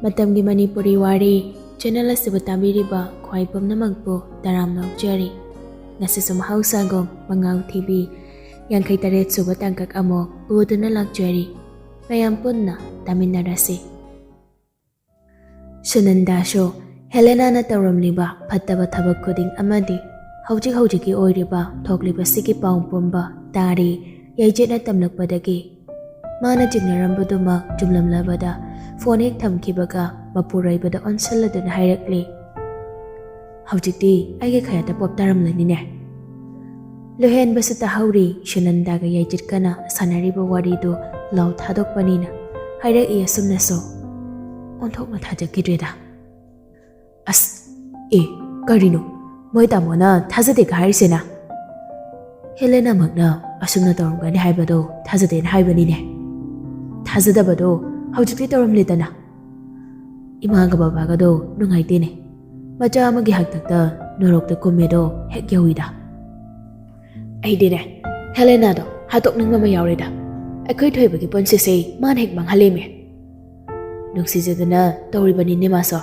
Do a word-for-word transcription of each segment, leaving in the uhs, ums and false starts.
ꯃꯇꯝꯒꯤ ꯃꯅꯤꯄꯨꯔꯤ ꯋꯥꯔꯤ ꯆꯦꯅꯦꯜ ꯑꯁꯤꯕꯨ ꯇꯥꯕꯤꯔꯤꯕ ꯈ꯭ꯋꯥꯏ ꯄꯨꯝꯅꯃꯛꯄꯨ ꯇꯔꯥꯝꯅ ꯑꯣꯛꯆꯔꯤ꯫ ꯉꯁꯤꯁꯨ ꯃꯍꯧꯁꯥꯒꯨꯝ ꯃꯉꯥꯎ ꯊꯤꯕꯤ ꯌꯥꯡꯈꯩ ꯇꯔꯦꯠ ꯁꯨꯕ ꯇꯥꯡꯀꯛ ꯑꯃꯨꯛ ꯄꯨꯗꯨꯅ ꯂꯥꯛꯆꯔꯤ꯫ ꯃꯌꯥꯝ ꯄꯨꯟꯅ ꯇꯥꯃꯤꯟꯅꯔꯁꯤ꯫ ꯁꯨꯅꯟꯗꯥꯁꯨ ꯍꯦꯂꯦꯅꯥꯅ ꯇꯧꯔꯝꯂꯤꯕ ꯐꯠꯇꯕ ꯊꯕꯛ ꯈꯨꯗꯤꯡ ꯑꯃꯗꯤ ꯍꯧꯖꯤꯛ ꯍꯧꯖꯤꯛꯀꯤ ꯑꯣꯏꯔꯤꯕ ꯊꯣꯛꯂꯤꯕꯁꯤꯒꯤ ꯄꯥꯎ ꯄꯨꯝꯕ ꯇꯥꯔꯤ꯫ ꯌꯥꯏꯖꯦꯠꯅ ꯇꯝꯂꯛꯄꯗꯒꯤ ꯃꯥꯅ ꯆꯤꯡꯅꯔꯝꯕꯗꯨꯃꯛ ꯆꯨꯝꯂꯝꯂꯕꯗ ꯐꯣꯟ ꯍꯦꯛ ꯊꯝꯈꯤꯕꯒ ꯃꯄꯨꯔꯣꯏꯕꯗ ꯑꯣꯟꯁꯤꯜꯂꯗꯨꯅ ꯍꯥꯏꯔꯛꯂꯤ, "ꯍꯧꯖꯤꯛꯇꯤ ꯑꯩꯒꯤ ꯈꯌꯥꯠꯇ ꯄꯣꯞ ꯇꯥꯔꯝꯂꯅꯤꯅꯦ?" ꯂꯨꯍꯦꯟꯕꯁꯨ ꯇꯥꯍꯧꯔꯤ꯫ ꯁꯨꯅꯟꯗꯥꯒ ꯌꯥꯏꯖꯤꯠꯀꯅ ꯁꯥꯟꯅꯔꯤꯕ ꯋꯥꯔꯤꯗꯨ ꯂꯥꯎ ꯊꯥꯗꯣꯛꯄꯅꯤꯅ ꯍꯥꯏꯔꯛꯏ ꯑꯁꯨꯝꯅꯁꯨ, "ꯑꯣꯟꯊꯣꯛꯅ ꯊꯥꯖꯈꯤꯗ꯭ꯔꯦꯗ꯫ ꯑꯁ, ꯑꯦ, ꯀꯔꯤꯅꯣ? ꯃꯣꯏ ꯇꯥꯃꯣꯅ ꯊꯥꯖꯗꯦꯒ ꯍꯥꯏꯔꯤꯁꯤꯅ?" ꯍꯦꯂꯦꯅꯥꯃꯛꯅ ꯑꯁꯨꯝꯅ ꯇꯧꯔꯝꯒꯅꯤ ꯍꯥꯏꯕꯗꯣ ꯊꯥꯖꯗꯦꯅ ꯍꯥꯏꯕꯅꯤꯅꯦ꯫ ꯊꯥꯖꯗꯕꯗꯣ ꯍꯧꯖꯤꯛꯇꯤ ꯇꯧꯔꯝꯂꯦꯗꯅ꯫ ꯏꯃꯥꯒ ꯕꯕꯥꯒꯗꯣ ꯅꯨꯡꯉꯥꯏꯇꯦꯅꯦ꯫ ꯃꯆꯥ ꯑꯃꯒꯤ ꯍꯥꯛꯇꯛꯇ ꯅꯣꯔꯣꯛꯇ ꯀꯨꯝꯃꯦꯗꯣ ꯍꯦꯛ ꯌꯧꯏꯗ꯫ ꯑꯩꯗꯤꯅꯦ, ꯍꯦꯂꯦꯅꯥꯗꯣ ꯍꯥꯠꯇꯣꯛꯅꯤꯡꯕ ꯑꯃ ꯌꯥꯎꯔꯦꯗ꯫ ꯑꯩꯈꯣꯏ ꯊꯣꯏꯕꯒꯤ ꯄꯨꯟꯁꯤꯁꯦ ꯃꯥꯅ ꯍꯦꯛ ꯃꯥꯡꯍꯜꯂꯦꯃꯦ꯫ ꯅꯨꯡꯁꯤꯖꯗꯅ ꯇꯧꯔꯤꯕꯅꯤꯅꯦ ꯃꯥꯁꯨ꯫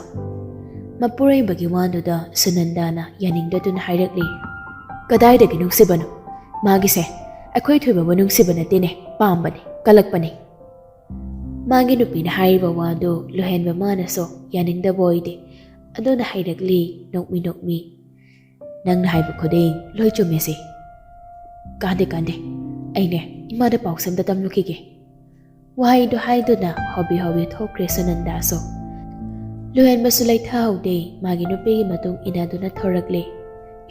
ꯃꯄꯨꯔꯣꯏꯕꯒꯤ ꯋꯥꯗꯨꯗ ꯁꯨꯅꯟꯗꯥꯅ ꯌꯥꯅꯤꯡꯗꯗꯨꯅ ꯍꯥꯏꯔꯛꯂꯤ, "ꯀꯗꯥꯏꯗꯒꯤ ꯅꯨꯡꯁꯤꯕꯅꯣ? ꯃꯥꯒꯤꯁꯦ ꯑꯩꯈꯣꯏ ꯊꯣꯏꯕꯕꯨ ꯅꯨꯡꯁꯤꯕ ꯅꯠꯇꯦꯅꯦ, ꯄꯥꯝꯕꯅꯤ, ꯀꯜꯂꯛꯄꯅꯤ꯫" ꯃꯥꯒꯤ ꯅꯨꯄꯤꯅ ꯍꯥꯏꯔꯤꯕ ꯋꯥꯗꯨ ꯂꯨꯍꯦꯟꯕ ꯃꯥꯅꯁꯨ ꯌꯥꯅꯤꯡꯗꯕ ꯑꯣꯏꯗꯦ꯫ ꯑꯗꯨꯅ ꯍꯥꯏꯔꯛꯂꯤ, ꯅꯣꯛꯃꯤ ꯅꯣꯛꯃꯤ, "ꯅꯪꯅ ꯍꯥꯏꯕ ꯈꯨꯗꯤꯡ ꯂꯣꯏ ꯆꯨꯝꯃꯦꯁꯦ꯫ ꯀꯥꯟꯗꯦ, ꯀꯥꯟꯗꯦ, ꯑꯩꯅꯦ ꯏꯃꯥꯗ ꯄꯥꯎꯁꯦ ꯑꯝꯇ ꯇꯝꯂꯨꯈꯤꯒꯦ꯫" ꯋꯥꯍꯩꯗꯨ ꯍꯥꯏꯗꯨꯅ ꯍꯣꯕꯤ ꯍꯣꯕꯤ ꯊꯣꯛꯈ꯭ꯔꯦ ꯁꯨꯅꯟꯗꯥꯁꯨ꯫ ꯂꯨꯍꯦꯟꯕꯁꯨ ꯂꯩꯊꯍꯧꯗꯦ, ꯃꯥꯒꯤ ꯅꯨꯄꯤꯒꯤ ꯃꯇꯨꯡ ꯏꯟꯅꯗꯨꯅ ꯊꯧꯔꯛꯂꯦ꯫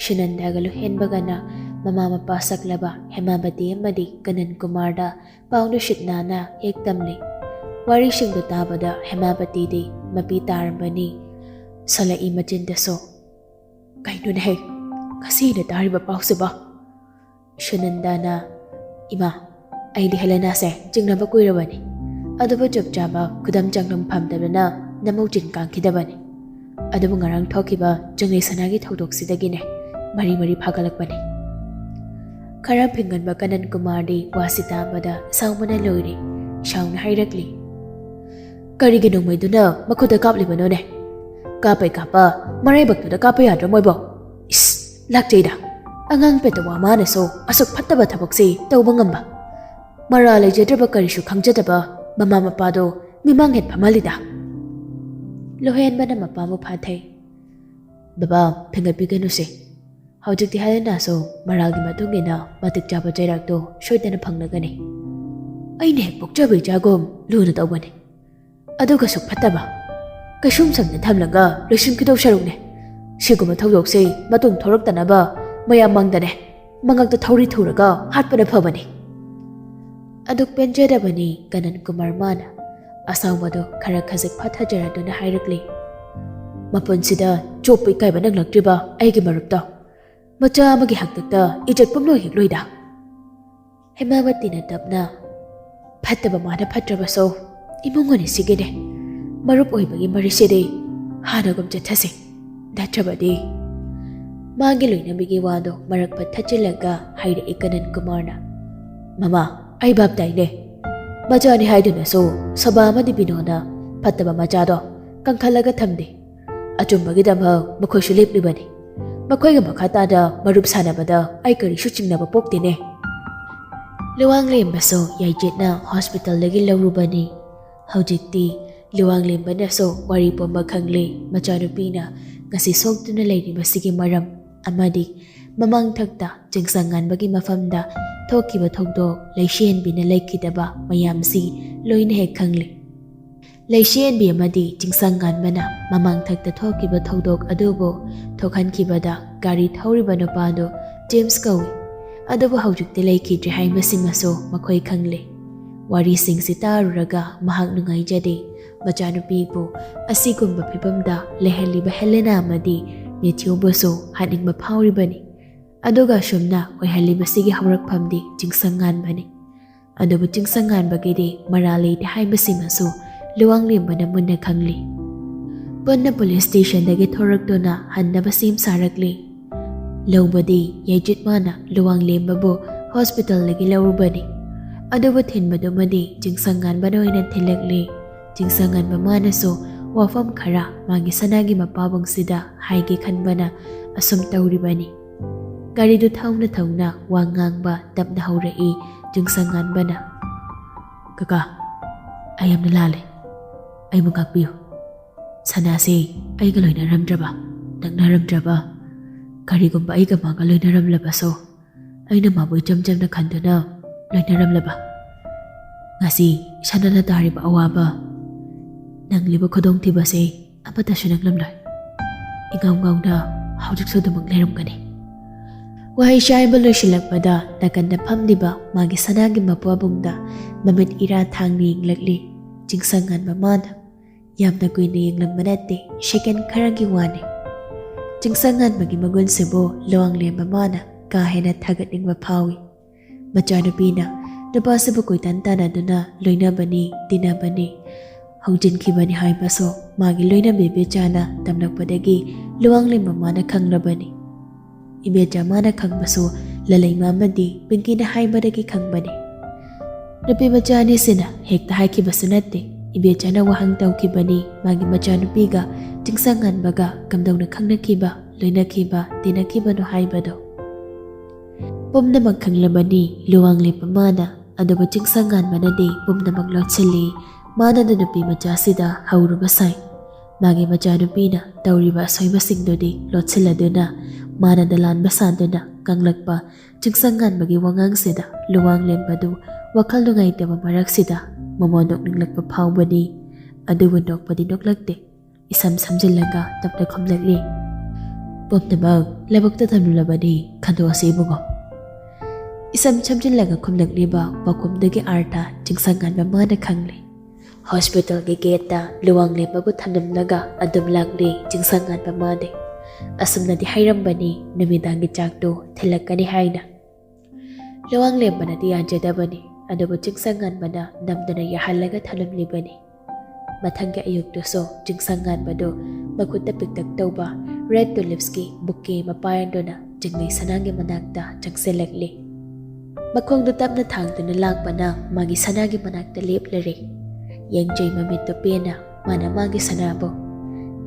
ꯁꯨꯅꯟꯗꯥꯒ ꯂꯨꯍꯦꯟꯕꯒꯅ ꯃꯃꯥ ꯃꯄꯥ ꯁꯛꯂꯕ ꯍꯦꯃꯥꯕꯇꯤ ꯑꯃꯗꯤ ꯀꯅꯟ ꯀꯨꯃꯥꯔꯗ ꯄꯥꯎ ꯅꯨꯡꯁꯤꯠ ꯅꯥꯅ ꯍꯦꯛ ꯇꯝꯂꯤ꯫ ꯋꯥꯔꯤꯁꯤꯡꯗꯨ ꯇꯥꯕꯗ ꯍꯦꯃꯥꯕꯇꯤꯗꯤ ꯃꯄꯤ ꯇꯥꯔꯝꯕꯅꯤ꯫ ꯁꯣꯂꯛꯏ ꯃꯆꯤꯟꯗꯁꯨ, "ꯀꯩꯅꯣꯅꯦꯍꯦ, ꯉꯁꯤ ꯑꯩꯅ ꯇꯥꯔꯤꯕ ꯄꯥꯎꯁꯤꯕꯣ?" ꯁꯨꯅꯟꯗꯥꯅ, "ꯏꯃꯥ, ꯑꯩꯗꯤ ꯍꯦꯂꯦꯅꯥꯁꯦ ꯆꯤꯡꯅꯕ ꯀꯨꯏꯔꯕꯅꯤ, ꯑꯗꯨꯕꯨ ꯆꯞ ꯆꯥꯕ ꯈꯨꯗꯝ ꯆꯥꯡꯗꯝ ꯐꯪꯗꯕꯅ ꯅꯃꯧ ꯆꯤꯟ ꯀꯥꯡꯈꯤꯗꯕꯅꯤ꯫ ꯑꯗꯨꯕꯨ ꯉꯔꯥꯡ ꯊꯣꯛꯈꯤꯕ ꯆꯪꯂꯩ ꯁꯅꯥꯒꯤ ꯊꯧꯗꯣꯛꯁꯤꯗꯒꯤꯅꯦ ꯃꯔꯤ ꯃꯔꯤ ꯐꯥꯒꯠꯂꯛꯄꯅꯤ꯫" ꯈꯔ ꯐꯤꯡꯒꯟꯕ ꯀꯅꯟ ꯀꯨꯃꯥꯔꯗꯤ ꯋꯥꯁꯤ ꯇꯥꯕꯗ ꯁꯥꯎꯕꯅ ꯂꯣꯏꯔꯦ꯫ ꯁꯥꯎꯅ ꯍꯥꯏꯔꯛꯂꯤ, ꯀꯔꯤꯒꯤ ꯅꯣꯡꯃꯩꯗꯨꯅ ꯃꯈꯨꯠꯇ ꯀꯥꯞꯂꯤꯕꯅꯣꯅꯦ? ꯀꯥꯞꯄꯩ ꯀꯥꯞꯄ, ꯃꯔꯥꯏꯕꯛꯇꯨꯗ ꯀꯥꯞꯄ ꯌꯥꯗ꯭ꯔꯣ ꯃꯣꯏꯕꯣ? ꯏꯁ, ꯂꯥꯛꯆꯩꯗ꯫ ꯑꯉꯥꯡ ꯄꯦꯇꯋꯥ ꯃꯥꯅꯁꯨ ꯑꯁꯨꯛ ꯐꯠꯇꯕ ꯊꯕꯛꯁꯤ ꯇꯧꯕ ꯉꯝꯕ? ꯃꯔꯥ ꯂꯩꯖꯗ꯭ꯔꯕ ꯀꯔꯤꯁꯨ ꯈꯪꯖꯗꯕ ꯃꯃꯥ ꯃꯄꯥꯗꯣ ꯃꯤꯃꯥꯡ ꯍꯦꯛ ꯐꯝꯍꯜꯂꯤꯗ꯫ ꯂꯣꯍꯦꯟꯕꯅ ꯃꯄꯥꯕꯨ ꯐꯥꯊꯩ꯫ "ꯕꯕꯥ, ꯐꯤꯡꯒꯠꯄꯤꯒꯅꯨꯁꯦ꯫ ꯍꯧꯖꯤꯛꯇꯤ ꯍꯦꯂꯦꯅꯥꯁꯨ ꯃꯔꯥꯜꯒꯤ ꯃꯇꯨꯡ ꯏꯟꯅ ꯃꯇꯤꯛ ꯆꯥꯕ ꯆꯩꯔꯥꯛꯇꯣ ꯁꯣꯏꯗꯅ ꯐꯪꯂꯒꯅꯤ꯫ ꯑꯩꯅ ꯍꯦꯛ ꯄꯣꯛꯆꯕ ꯏꯆꯥꯒꯨꯝ ꯂꯨꯅ ꯇꯧꯕꯅꯤ꯫ ꯑꯗꯨꯒꯁꯨ ꯐꯠꯇꯕ, ꯀꯩꯁꯨꯝ ꯁꯝꯅ ꯊꯝꯂꯒ ꯂꯣꯏꯁꯤꯟꯈꯤꯗꯧ ꯁꯔꯨꯛꯅꯦ꯫ ꯁꯤꯒꯨꯝꯕ ꯊꯧꯗꯣꯛꯁꯦ ꯃꯇꯨꯡ ꯊꯣꯔꯛꯇꯅꯕ ꯃꯌꯥꯝ ꯃꯥꯡꯗꯅꯦ ꯃꯉꯛꯇ ꯊꯧꯔꯤ ꯊꯨꯔꯒ ꯍꯥꯠꯄꯅ ꯐꯕꯅꯤ꯫" ꯑꯗꯨꯛ ꯄꯦꯟꯖꯗꯕꯅꯤ ꯀꯅꯟ ꯀꯨꯃꯥꯔ ꯃꯥꯅ꯫ ꯑꯁꯥꯎꯕꯗꯨ ꯈꯔ ꯈꯖꯤꯛ ꯐꯠꯊꯖꯔꯗꯨꯅ ꯍꯥꯏꯔꯛꯂꯤ꯫ "ꯃꯄꯨꯟꯁꯤꯗ ꯆꯣꯞꯄ ꯏꯀꯥꯏꯕ ꯅꯪꯂꯛꯇ꯭ꯔꯤꯕ ꯑꯩꯒꯤ ꯃꯔꯨꯞꯇꯣ꯫ ꯃꯆꯥ ꯑꯃꯒꯤ ꯍꯥꯛꯇꯛꯇ ꯏꯖꯠ ꯄꯨꯝꯂꯣꯏ ꯍꯦꯛ ꯂꯣꯏꯗ꯫" ꯍꯦꯃꯥꯋꯇꯤꯅ ꯇꯞꯅ, "ꯐꯠꯇꯕ ꯃꯥꯅ ꯐꯠꯇ꯭ꯔꯕꯁꯨ ꯏꯃꯨꯡ ꯑꯅꯤꯁꯤꯒꯤꯅꯦ꯫ ꯃꯔꯨꯞ ꯑꯣꯏꯕꯒꯤ ꯃꯔꯤꯁꯤꯗꯤ ꯍꯥꯟꯅꯒꯨꯝ ꯆꯠꯊꯁꯤ꯫ ꯅꯠꯇ꯭ꯔꯕꯗꯤ꯫" ꯃꯥꯒꯤ ꯂꯣꯏꯅꯕꯤꯒꯤ ꯋꯥꯗꯣ ꯃꯔꯛ ꯄꯠ ꯊꯠꯆꯤꯜꯂꯒ ꯍꯥꯏꯔꯛꯏ ꯀꯅꯟ ꯀꯨꯃꯥꯔꯅ꯫ "ꯃꯃꯥ, ꯑꯩ ꯚꯥꯞ ꯇꯥꯏꯅꯦ꯫ ꯃꯆꯥꯅꯤ ꯍꯥꯏꯗꯨꯅꯁꯨ ꯁꯣꯕꯥ ꯑꯃꯗꯤ ꯕꯤꯅꯣꯅ ꯐꯠꯇꯕ ꯃꯆꯥꯗꯣ ꯀꯟꯈꯠꯂꯒ ꯊꯝꯗꯦ꯫ ꯑꯆꯨꯝꯕꯒꯤꯗꯃꯛ ꯃꯈꯣꯏꯁꯨ ꯂꯦꯞꯂꯤꯕꯅꯤ꯫ ꯃꯈꯣꯏꯒ ꯃꯈꯥ ꯇꯥꯅ ꯃꯔꯨꯞ ꯁꯥꯟꯅꯕꯗ ꯑꯩ ꯀꯔꯤꯁꯨ ꯆꯤꯡꯅꯕ ꯄꯣꯛꯇꯦꯅꯦ꯫" ꯂꯨꯋꯥꯡꯂꯦꯝꯕꯁꯨ ꯌꯥꯏꯖꯦꯠꯅ ꯍꯣꯁꯄꯤꯇꯥꯜꯗꯒꯤ ꯂꯧꯔꯨꯕꯅꯤ꯫ ꯍꯧꯖꯤꯛꯇꯤ ꯂꯨꯋꯥꯡꯂꯦꯝꯕꯅꯁꯨ ꯋꯥꯔꯤ ꯄꯨꯝꯕ ꯈꯪꯂꯦ꯫ ꯃꯆꯥꯅꯨꯄꯤꯅ ꯉꯁꯤ ꯁꯣꯛꯇꯨꯅ ꯂꯩꯔꯤꯕꯁꯤꯒꯤ ꯃꯔꯝ ꯑꯃꯗꯤ ꯃꯃꯥꯡꯊꯛꯇ ꯆꯤꯡꯁꯪ ꯉꯥꯟꯕꯒꯤ ꯃꯐꯝꯗ ꯊꯣꯛꯈꯤꯕ ꯊꯧꯗꯣꯛ, ꯂꯩꯁꯦꯟꯕꯤꯅ ꯂꯩꯈꯤꯗꯕ ꯃꯌꯥꯝꯁꯤ ꯂꯣꯏꯅ ꯍꯦꯛ ꯈꯪꯂꯦ꯫ ꯂꯩꯁꯦꯟꯕꯤ ꯑꯃꯗꯤ ꯆꯤꯡꯁꯪ ꯉꯥꯟꯕꯅ ꯃꯃꯥꯡꯊꯛꯇ ꯊꯣꯛꯈꯤꯕ ꯊꯧꯗꯣꯛ ꯑꯗꯨꯕꯨ ꯊꯣꯛꯍꯟꯈꯤꯕꯗ ꯒꯥꯔꯤ ꯊꯧꯔꯤꯕ ꯅꯨꯄꯥꯗꯨ ꯖꯦꯝꯁ ꯀꯧꯏ꯫ ꯑꯗꯨꯕꯨ ꯍꯧꯖꯤꯛꯇꯤ ꯂꯩꯈꯤꯗ꯭ꯔꯦ ꯍꯥꯏꯕꯁꯤꯃꯁꯨ ꯃꯈꯣꯏ ꯈꯪꯂꯦ꯫ ꯋꯥꯔꯤꯁꯤꯡꯁꯤ ꯇꯥꯔꯨꯔꯒ ꯃꯍꯥꯛ ꯅꯨꯡꯉꯥꯏꯖꯗꯦ꯫ ꯃꯆꯥꯅꯨꯄꯤꯕꯨ ꯑꯁꯤꯒꯨꯝꯕ ꯐꯤꯕꯝꯗ ꯂꯩꯍꯜꯂꯤꯕ ꯍꯦꯂꯦꯅꯥ ꯑꯃꯗꯤ ꯃꯦꯊ꯭ꯌꯨꯕꯨꯁꯨ ꯍꯥꯠꯅꯤꯡꯕ ꯐꯥꯎꯔꯤꯕꯅꯤ꯫ ꯑꯗꯨꯒ ꯑꯁꯨꯝꯅ ꯑꯣꯏꯍꯜꯂꯤꯕꯁꯤꯒꯤ ꯍꯧꯔꯛꯐꯝꯗꯤ ꯆꯤꯡꯁꯪ ꯉꯥꯟꯕꯅꯤ꯫ ꯑꯗꯨꯕꯨ ꯆꯤꯡꯁꯪ ꯉꯥꯟꯕꯒꯤꯗꯤ ꯃꯔꯥꯜ ꯂꯩꯇꯦ ꯍꯥꯏꯕꯁꯤꯃꯁꯨ ꯂꯨꯋꯥꯡꯂꯦꯝꯕꯅ ꯃꯨꯟꯅ ꯈꯪꯂꯤ꯫ ꯄꯨꯟꯅ ꯄꯨꯂꯤꯁ ꯁ꯭ꯇꯦꯁꯟꯗꯒꯤ ꯊꯣꯔꯛꯇꯨꯅ ꯍꯟꯅꯕ ꯁꯦꯝ ꯁꯥꯔꯛꯂꯤ꯫ ꯂꯧꯕꯗꯤ ꯌꯥꯏꯖꯤꯠ ꯃꯥꯅ ꯂꯨꯋꯥꯡꯂꯦꯝꯕꯕꯨ ꯍꯣꯁꯄꯤꯇꯥꯜꯗꯒꯤ ꯂꯧꯔꯨꯕꯅꯤ꯫ ꯑꯗꯨꯕꯨ ꯊꯤꯟꯕꯗꯨꯃꯗꯤ ꯆꯤꯡꯁꯪ ꯉꯥꯟꯕꯅ ꯑꯣꯏꯅ ꯊꯤꯜꯂꯛꯂꯤ꯫ ꯆꯤꯡꯁꯪꯉꯥꯟꯕ ꯃꯥꯅꯁꯨ ꯋꯥꯐꯝ ꯈꯔ ꯃꯥꯒꯤ ꯁꯅꯥꯒꯤ ꯃꯄꯥꯕꯨꯡꯁꯤꯗ ꯍꯥꯏꯒꯦ ꯈꯟꯕꯅ ꯑꯁꯨꯝ ꯇꯧꯔꯤꯕꯅꯤ꯫ ꯒꯥꯔꯤꯗꯨ ꯊꯧꯅ ꯊꯧꯅ ꯋꯥ ꯉꯥꯡꯕ ꯇꯞꯅ ꯍꯧꯔꯛꯏ ꯆꯤꯡꯁꯪꯉꯥꯟꯕꯅ꯫ "ꯀꯀꯥ, ꯑꯩ ꯌꯥꯝꯅ ꯂꯥꯜꯂꯦ꯫ ꯑꯩꯕꯨ ꯉꯥꯛꯄꯤꯌꯨ꯫ ꯁꯅꯥꯁꯦ ꯑꯩꯒ ꯂꯣꯏꯅꯔꯝꯗ꯭ꯔꯕ, ꯅꯛꯅꯔꯝꯗ꯭ꯔꯕ, ꯀꯔꯤꯒꯨꯝꯕ ꯑꯩꯒ ꯃꯥꯒ ꯂꯣꯏꯅꯔꯝꯂꯕꯁꯨ, ꯑꯩꯅ ꯃꯥꯕꯨ ꯏꯆꯝ ꯆꯝꯅ ꯈꯟꯗꯨꯅ ꯂꯣꯏꯅꯔꯝꯂꯕ꯫ ꯉꯁꯤ ꯁꯅꯥꯅ ꯇꯥꯔꯤꯕ ꯑꯋꯥꯕ, ꯅꯪꯂꯤꯕ ꯈꯨꯗꯣꯡꯊꯤꯕꯁꯦ ꯑꯃꯠꯇꯁꯨ ꯅꯪꯂꯝꯂꯣꯏ꯫ ꯏꯉꯥꯎ ꯉꯥꯎꯅ ꯍꯧꯖꯤꯛꯁꯨ ꯑꯗꯨꯃꯛ ꯂꯩꯔꯝꯒꯅꯤ꯫" ꯋꯥꯍꯩ ꯆꯥꯏꯕ ꯂꯣꯏꯁꯤꯜꯂꯛꯄꯗ ꯅꯥꯀꯟꯗ ꯐꯝꯂꯤꯕ ꯃꯥꯒꯤ ꯁꯅꯥꯒꯤ ꯃꯄꯥꯕꯨꯡꯗ ꯃꯃꯤꯠ ꯏꯔꯥ ꯊꯥꯡꯅ ꯌꯦꯡꯂꯛꯂꯤ ꯆꯤꯡꯁꯪꯉꯥꯟꯕ ꯃꯥꯅ꯫ ꯌꯥꯝꯅ ꯀꯨꯏꯅ ꯌꯦꯡꯂꯝꯕ ꯅꯠꯇꯦ, ꯁꯦꯀꯦꯟ ꯈꯔꯒꯤ ꯋꯥꯅꯤ꯫ ꯆꯤꯡꯁꯪꯉꯥꯟꯕꯒꯤ ꯃꯒꯨꯟꯁꯤꯕꯨ ꯂꯨꯋꯥꯡꯂꯦꯝꯕ ꯃꯥꯅ ꯀꯥ ꯍꯦꯟꯅ ꯊꯥꯒꯠꯅꯤꯡꯕ ꯐꯥꯎꯏ꯫ ꯃꯆꯥꯅꯨꯄꯤꯅ ꯅꯨꯄꯥꯁꯤꯕꯨ ꯀꯣꯏꯇꯥꯟ ꯇꯥꯟꯅꯗꯨꯅ ꯂꯣꯏꯅꯕꯅꯤ, ꯇꯤꯟꯅꯕꯅꯤ꯫ ꯍꯧꯖꯤꯟꯈꯤꯕꯅꯤ ꯍꯥꯏꯕꯁꯨ ꯃꯥꯒꯤ ꯂꯣꯏꯅꯕꯤ ꯏꯕꯦꯆꯥꯅ ꯇꯝꯂꯛꯄꯗꯒꯤ ꯂꯨꯋꯥꯡꯂꯦꯝꯕ ꯃꯥꯅ ꯈꯪꯂꯕꯅꯤ꯫ ꯏꯕꯦꯆꯥ ꯃꯥꯅ ꯈꯪꯕꯁꯨ ꯂꯂꯩꯃ ꯑꯃꯗꯤ ꯄꯤꯡꯀꯤꯅ ꯍꯥꯏꯕꯗꯒꯤ ꯈꯪꯕꯅꯤ꯫ ꯅꯨꯄꯤ ꯃꯆꯥ ꯑꯅꯤꯁꯤꯅ ꯍꯦꯛꯇ ꯍꯥꯏꯈꯤꯕꯁꯨ ꯅꯠꯇꯦ꯫ ꯏꯕꯦꯆꯥꯅ ꯋꯥꯍꯪ ꯇꯧꯈꯤꯕꯅꯤ ꯃꯥꯒꯤ ꯃꯆꯥꯅꯨꯄꯤꯒ ꯆꯤꯡꯁꯪꯉꯥꯟꯕꯒ ꯀꯝꯗꯧꯅ ꯈꯪꯅꯈꯤꯕ, ꯂꯣꯏꯅꯈꯤꯕ, ꯇꯤꯟꯅꯈꯤꯕꯅꯣ ꯍꯥꯏꯕꯗꯣ꯫ ꯄꯨꯝꯅꯃꯛ ꯈꯪꯂꯕꯅꯤ ꯂꯨꯋꯥꯡꯂꯦꯝꯕ ꯃꯥꯅ, ꯑꯗꯨꯕꯨ ꯆꯤꯡꯁꯪꯉꯥꯟꯕꯅꯗꯤ ꯄꯨꯝꯅꯃꯛ ꯂꯣꯠꯁꯤꯜꯂꯤ꯫ ꯃꯥꯅꯗ ꯅꯨꯄꯤ ꯃꯆꯥꯁꯤꯗ ꯍꯧꯔꯨꯕ ꯁꯥꯏ꯫ ꯃꯥꯒꯤ ꯃꯆꯥꯅꯨꯄꯤꯅ ꯇꯧꯔꯤꯕ ꯑꯁꯣꯏꯕꯁꯤꯡꯗꯨꯗꯤ ꯂꯣꯠꯁꯤꯜꯂꯗꯨꯅ, ꯃꯥꯅꯗ ꯂꯥꯟꯕ ꯁꯥꯗꯨꯅ ꯀꯪꯂꯛꯄ ꯆꯤꯡꯁꯪꯉꯥꯟꯕꯒꯤ ꯋꯥꯉꯥꯡꯁꯤꯗ ꯂꯨꯋꯥꯡꯂꯦꯝꯕꯗꯨ ꯋꯥꯈꯜ ꯅꯨꯡꯉꯥꯏꯇꯕ ꯃꯔꯛꯁꯤꯗ ꯃꯃꯣꯟ ꯅꯣꯛꯅꯤꯡꯂꯛꯄ ꯐꯥꯎꯕꯅꯤ꯫ ꯑꯗꯨꯕꯨ ꯅꯣꯛꯄꯗꯤ ꯅꯣꯛꯂꯛꯇꯦ꯫ ꯏꯁꯝ ꯁꯝꯖꯤꯜꯂꯒ ꯇꯞꯅ ꯈꯨꯝꯂꯛꯂꯤ, "ꯄꯨꯝꯅꯃꯛ ꯂꯧꯕꯨꯛꯇ ꯊꯝꯂꯕꯅꯤ, ꯈꯟꯗꯣꯛꯑꯁꯤ ꯏꯕꯨꯡꯉꯣ꯫" ꯏꯁꯝ ꯁꯝꯖꯤꯜꯂꯒ ꯈꯨꯝꯂꯛꯂꯤꯕ ꯄꯥꯎꯈꯨꯝꯗꯨꯒꯤ ꯑꯥꯔꯊ ꯆꯤꯡꯁꯪꯉꯥꯟꯕ ꯃꯥꯅ ꯈꯪꯂꯦ꯫ ꯍꯣꯁꯄꯤꯇꯥꯜꯒꯤ ꯒꯦꯠꯇ ꯂꯨꯋꯥꯡꯂꯦꯝꯕꯕꯨ ꯊꯝꯂꯝꯂꯒ ꯑꯗꯨꯝ ꯂꯥꯛꯂꯤ ꯆꯤꯡꯁꯪꯉꯥꯟꯕ ꯃꯥꯗꯤ꯫ ꯑꯁꯨꯝꯅꯗꯤ ꯍꯥꯏꯔꯝꯕꯅꯤ ꯅꯨꯃꯤꯗꯥꯡꯒꯤ ꯆꯥꯛꯇꯨ ꯊꯤꯜꯂꯛꯀꯅꯤ ꯍꯥꯏꯅ꯫ ꯂꯨꯋꯥꯡꯂꯦꯝꯕꯅꯗꯤ ꯌꯥꯖꯗꯕꯅꯤ, ꯑꯗꯨꯕꯨ ꯆꯤꯡꯁꯪꯉꯥꯟꯕꯅ ꯅꯝꯗꯨꯅ ꯌꯥꯍꯜꯂꯒ ꯊꯝꯂꯝꯂꯤꯕꯅꯤ꯫ ꯃꯊꯪꯒꯤ ꯑꯌꯨꯛꯇꯨꯁꯨ ꯆꯤꯡꯁꯪꯉꯥꯟꯕꯗꯨ ꯃꯈꯨꯠꯇ ꯄꯤꯛꯇꯛ ꯇꯧꯕ ꯔꯦꯗ ꯇꯨꯂꯤꯞꯁꯀꯤ ꯕꯨꯀꯦ ꯑꯃ ꯄꯥꯏꯔꯗꯨꯅ ꯆꯤꯡꯂꯩ ꯁꯅꯥꯒꯤ ꯃꯅꯥꯛꯇ ꯆꯪꯁꯤꯜꯂꯛꯂꯤ꯫ ꯃꯈꯣꯡꯗꯨ ꯇꯞꯅ ꯊꯥꯡꯗꯨꯅ ꯂꯥꯛꯄꯅ ꯃꯥꯒꯤ ꯁꯅꯥꯒꯤ ꯃꯅꯥꯛꯇ ꯂꯦꯞꯂꯔꯦ꯫ ꯌꯦꯡꯖꯩ ꯃꯃꯤꯠꯇꯨ ꯄꯦꯟꯅ ꯃꯥꯅ ꯃꯥꯒꯤ ꯁꯅꯥꯕꯨ꯫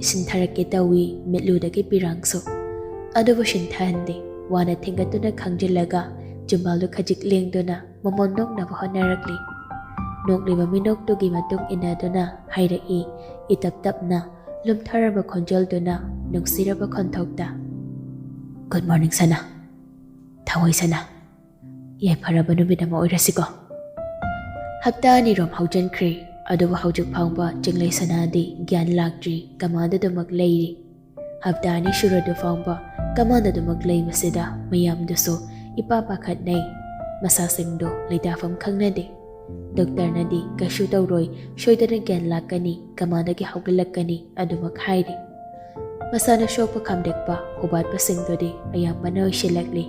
ꯏꯁꯤꯡ ꯊꯥꯔꯛꯀꯦ ꯇꯧꯏ ꯃꯤꯠꯂꯨꯗꯒꯤ ꯄꯤꯔꯥꯡꯁꯨ꯫ ꯑꯗꯨꯕꯨ ꯁꯤꯟꯊꯍꯟꯗꯦ꯫ ꯋꯥꯅ ꯊꯦꯡꯒꯠꯇꯨꯅ ꯈꯥꯡꯖꯤꯜꯂꯒ ꯆꯤꯝꯕꯥꯜꯗꯨ ꯈꯖꯤꯛ ꯂꯦꯡꯗꯨꯅ ꯃꯃꯣꯟ ꯅꯣꯛꯅꯕ ꯍꯣꯠꯅꯔꯛꯂꯤ꯫ ꯅꯣꯛꯂꯤꯕ ꯃꯤꯅꯣꯛꯇꯨꯒꯤ ꯃꯇꯨꯡ ꯏꯟꯅꯗꯨꯅ ꯍꯥꯏꯔꯛꯏ, ꯏꯇꯞ ꯇꯞꯅ, ꯂꯨꯝꯊꯔꯕ ꯈꯣꯟꯖꯦꯜꯗꯨꯅ, ꯅꯨꯡꯁꯤꯔꯕ ꯈꯣꯟꯊꯣꯛꯇ, "Good morning, ꯁꯅꯥ꯫ ꯊꯋꯥꯏ ꯁꯅꯥ, ꯌꯥꯏꯐꯔꯕ ꯅꯨꯃꯤꯠ ꯑꯃ ꯑꯣꯏꯔꯁꯤꯀꯣ꯫" ꯍꯞꯇꯥ ꯑꯅꯤꯔꯣꯝ ꯍꯧꯖꯤꯟꯈ꯭ꯔꯦ, ꯑꯗꯨꯕꯨ ꯍꯧꯖꯤꯛ ꯐꯥꯎꯕ ꯆꯤꯡꯂꯩ ꯁꯅꯥꯗꯤ ꯒ꯭ꯌꯥꯟ ꯂꯥꯛꯇ꯭ꯔꯤ, ꯀꯃꯥꯗ ꯑꯗꯨꯃꯛ ꯂꯩꯔꯤ꯫ ꯍꯞꯇꯥ ꯑꯅꯤ ꯁꯨꯔꯗꯨ ꯐꯥꯎꯕ ꯀꯃꯥꯟ ꯑꯗꯨꯃꯛ ꯂꯩꯕꯁꯤꯗ ꯃꯌꯥꯝꯗꯨꯁꯨ ꯏꯄꯥ ꯄꯥꯈꯠꯅꯩ꯫ ꯃꯁꯥꯁꯤꯡꯗꯣ ꯂꯩꯇꯥꯐꯝ ꯈꯪꯅꯗꯦ꯫ ꯗꯣꯛꯇꯔꯅꯗꯤ ꯀꯩꯁꯨ ꯇꯧꯔꯣꯏ, ꯁꯣꯏꯗꯅ ꯒ꯭ꯌꯥꯟ ꯂꯥꯛꯀꯅꯤ, ꯀꯃꯥꯟꯗꯒꯤ ꯍꯧꯒꯠꯂꯛꯀꯅꯤ ꯑꯗꯨꯃꯛ ꯍꯥꯏꯔꯤ꯫ ꯃꯁꯥꯅ ꯁꯣꯛꯄ ꯈꯥꯝꯗꯦꯛꯄ ꯍꯨꯕꯥꯠꯄꯁꯤꯡꯗꯨꯗꯤ ꯑꯌꯥꯝꯕꯅ ꯑꯣꯏꯁꯤꯜꯂꯛꯂꯤ꯫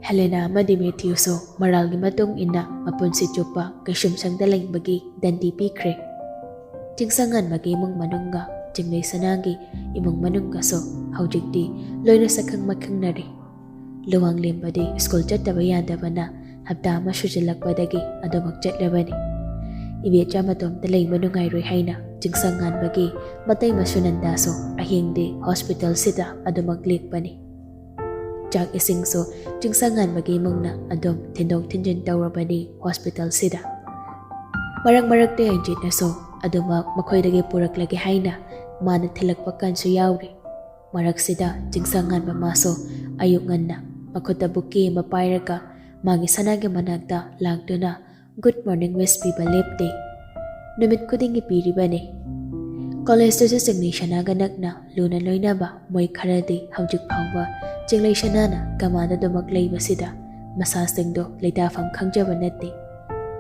ꯍꯦꯂꯦꯅꯥ ꯑꯃꯗꯤ ꯃꯦꯊ꯭ꯌꯨꯁꯨ ꯃꯔꯥꯜꯒꯤ ꯃꯇꯨꯡ ꯏꯟꯅ ꯃꯄꯨꯟꯁꯤ ꯆꯨꯞꯄ ꯀꯩꯁꯨꯝꯁꯪꯗ ꯂꯩꯕꯒꯤ ꯗꯟꯗꯤ ꯄꯤꯈ꯭ꯔꯦ꯫ ꯆꯤꯡꯁꯪꯉꯥꯟꯕꯒꯤ ꯏꯃꯨꯡ ꯃꯅꯨꯡꯒ ꯆꯤꯡꯂꯩ ꯁꯅꯥꯒꯤ ꯏꯃꯨꯡ ꯃꯅꯨꯡꯒꯁꯨ ꯍꯧꯖꯤꯛꯇꯤ ꯂꯣꯏꯅ ꯁꯛꯈꯪ ꯃꯥꯏꯈꯪꯅꯔꯦ꯫ ꯂꯨꯋꯥꯡꯂꯦꯝꯕꯗꯤ ꯁ꯭ꯀꯨꯜ ꯆꯠꯇꯕ ꯌꯥꯗꯕꯅ ꯍꯞꯇꯥ ꯑꯃ ꯁꯨꯖꯤꯜꯂꯛꯄꯗꯒꯤ ꯑꯗꯨꯃꯛ ꯆꯠꯂꯕꯅꯤ꯫ ꯏꯕꯦꯆꯥ ꯃꯇꯣꯝꯇ ꯂꯩꯕ ꯅꯨꯡꯉꯥꯏꯔꯣꯏ ꯍꯥꯏꯅ ꯆꯤꯡꯁꯪꯉꯥꯟꯕꯒꯤ ꯃꯇꯩ ꯃꯁꯨ ꯅꯟꯗꯥꯁꯨ ꯑꯍꯤꯡꯗꯤ ꯍꯣꯁꯄꯤꯇꯥꯜꯁꯤꯗ ꯑꯗꯨꯃꯛ ꯂꯦꯛꯄꯅꯤ꯫ ꯆꯥꯛ ꯏꯁꯤꯡꯁꯨ ꯆꯤꯡꯁꯪꯉꯥꯟꯕꯒꯤ ꯏꯃꯨꯡꯅ ꯑꯗꯨꯝ ꯊꯤꯟꯗꯣꯛ ꯊꯤꯟꯖꯤꯟ ꯇꯧꯔꯕꯅꯤ ꯍꯣꯁꯄꯤꯇꯥꯜꯁꯤꯗ꯫ ꯃꯔꯛ ꯃꯔꯛꯇ ꯑꯦꯟꯖꯤꯠꯅꯁꯨ ꯑꯗꯨꯃꯛ ꯃꯈꯣꯏꯗꯒꯤ ꯄꯨꯔꯛꯂꯒꯦ ꯍꯥꯏꯅ ꯃꯥꯅ ꯊꯤꯜꯂꯛꯄ ꯀꯥꯟꯁꯨ ꯌꯥꯎꯔꯤ꯫ ꯃꯔꯛꯁꯤꯗ ꯆꯤꯡꯁꯪꯉꯥꯟꯕ ꯃꯥꯁꯨ ꯑꯌꯨꯛ ꯉꯟꯅ ꯃꯈꯨꯠꯇ ꯕꯨꯀꯦ ꯑꯃ ꯄꯥꯏꯔꯒ ꯃꯥꯒꯤ ꯁꯅꯥꯒꯤ ꯃꯅꯥꯛꯇ ꯂꯥꯛꯇꯨꯅ good morning wish ꯄꯤꯕ ꯂꯦꯞꯇꯦ꯫ ꯅꯨꯃꯤꯠ ꯈꯨꯗꯤꯡꯒꯤ ꯄꯤꯔꯤꯕꯅꯤ꯫ ꯀꯣꯂꯦꯖꯇꯁꯨ ꯆꯤꯡꯂꯩ ꯁꯅꯥꯒ ꯅꯛꯅ ꯂꯨꯅ ꯂꯣꯏꯅꯕ ꯃꯣꯏ ꯈꯔꯗꯤ ꯍꯧꯖꯤꯛ ꯐꯥꯎꯕ ꯆꯤꯡꯂꯩ ꯁꯅꯥꯅ ꯀꯃꯥꯟ ꯑꯗꯨꯃꯛ ꯂꯩꯕꯁꯤꯗ ꯃꯁꯥꯁꯤꯡꯗꯣ ꯂꯩꯇꯥꯐꯝ ꯈꯪꯖꯕ ꯅꯠꯇꯦ꯫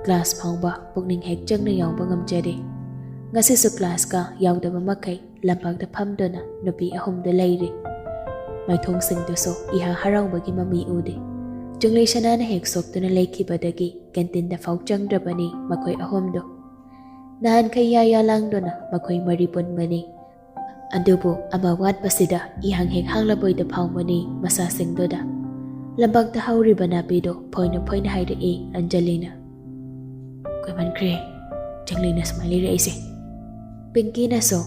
ꯀ꯭ꯂꯥꯁ ꯐꯥꯎꯕ ꯄꯨꯛꯅꯤꯡ ꯍꯦꯛ ꯆꯪꯅ ꯌꯥꯎꯕ ꯉꯝꯖꯗꯦ꯫ ꯉꯁꯤꯁꯨ ꯀ꯭ꯂꯥꯁꯀ ꯌꯥꯎꯗꯕ ꯃꯈꯩ ꯂꯝꯄꯥꯛꯇ ꯐꯝꯗꯨꯅ ꯅꯨꯄꯤ ꯑꯍꯨꯝꯗꯨ ꯂꯩꯔꯤ꯫ ꯃꯥꯏꯊꯣꯡꯁꯤꯡꯗꯨꯁꯨ ꯏꯍꯥ ꯍꯔꯥꯎꯕꯒꯤ ꯃꯃꯤ ꯎꯗꯦ꯫ ꯆꯤꯡꯂꯩ ꯁꯅꯥꯅ ꯍꯦꯛ ꯁꯣꯛꯇꯨꯅ ꯂꯩꯈꯤꯕꯗꯒꯤ ꯀꯦꯟꯇꯤꯟꯗ ꯐꯥꯎ ꯆꯪꯗ꯭ꯔꯕꯅꯤ ꯃꯈꯣꯏ ꯑꯍꯨꯝꯗꯨ꯫ ꯅꯍꯥꯟꯈꯩ ꯌꯥ ꯌꯥ ꯂꯥꯡꯗꯨꯅ ꯃꯈꯣꯏ ꯃꯔꯤ ꯄꯨꯟꯕꯅꯤ꯫ ꯑꯗꯨꯕꯨ ꯑꯃ ꯋꯥꯠꯄꯁꯤꯗ ꯏꯍꯥꯡ ꯍꯦꯛ ꯍꯥꯡꯂꯕꯣꯏꯗ ꯐꯥꯎꯕꯅꯤ ꯃꯁꯥꯁꯤꯡꯗꯨꯗ꯫ ꯂꯝꯄꯥꯛꯇ ꯍꯧꯔꯤꯕ ꯅꯥꯄꯤꯗꯨ ꯐꯣꯏꯅ ꯐꯣꯏꯅ ꯍꯥꯏꯔꯛꯏ ꯑꯟꯖꯂꯤꯅ꯫ "ꯀꯨꯏꯃꯟꯈ꯭ꯔꯦ꯫ ꯆꯪꯂꯩꯅ ꯁꯨꯃꯥꯏꯅ ꯂꯤꯔꯛꯏꯁꯦ꯫ ꯄꯤꯡꯀꯤꯅꯁꯨ,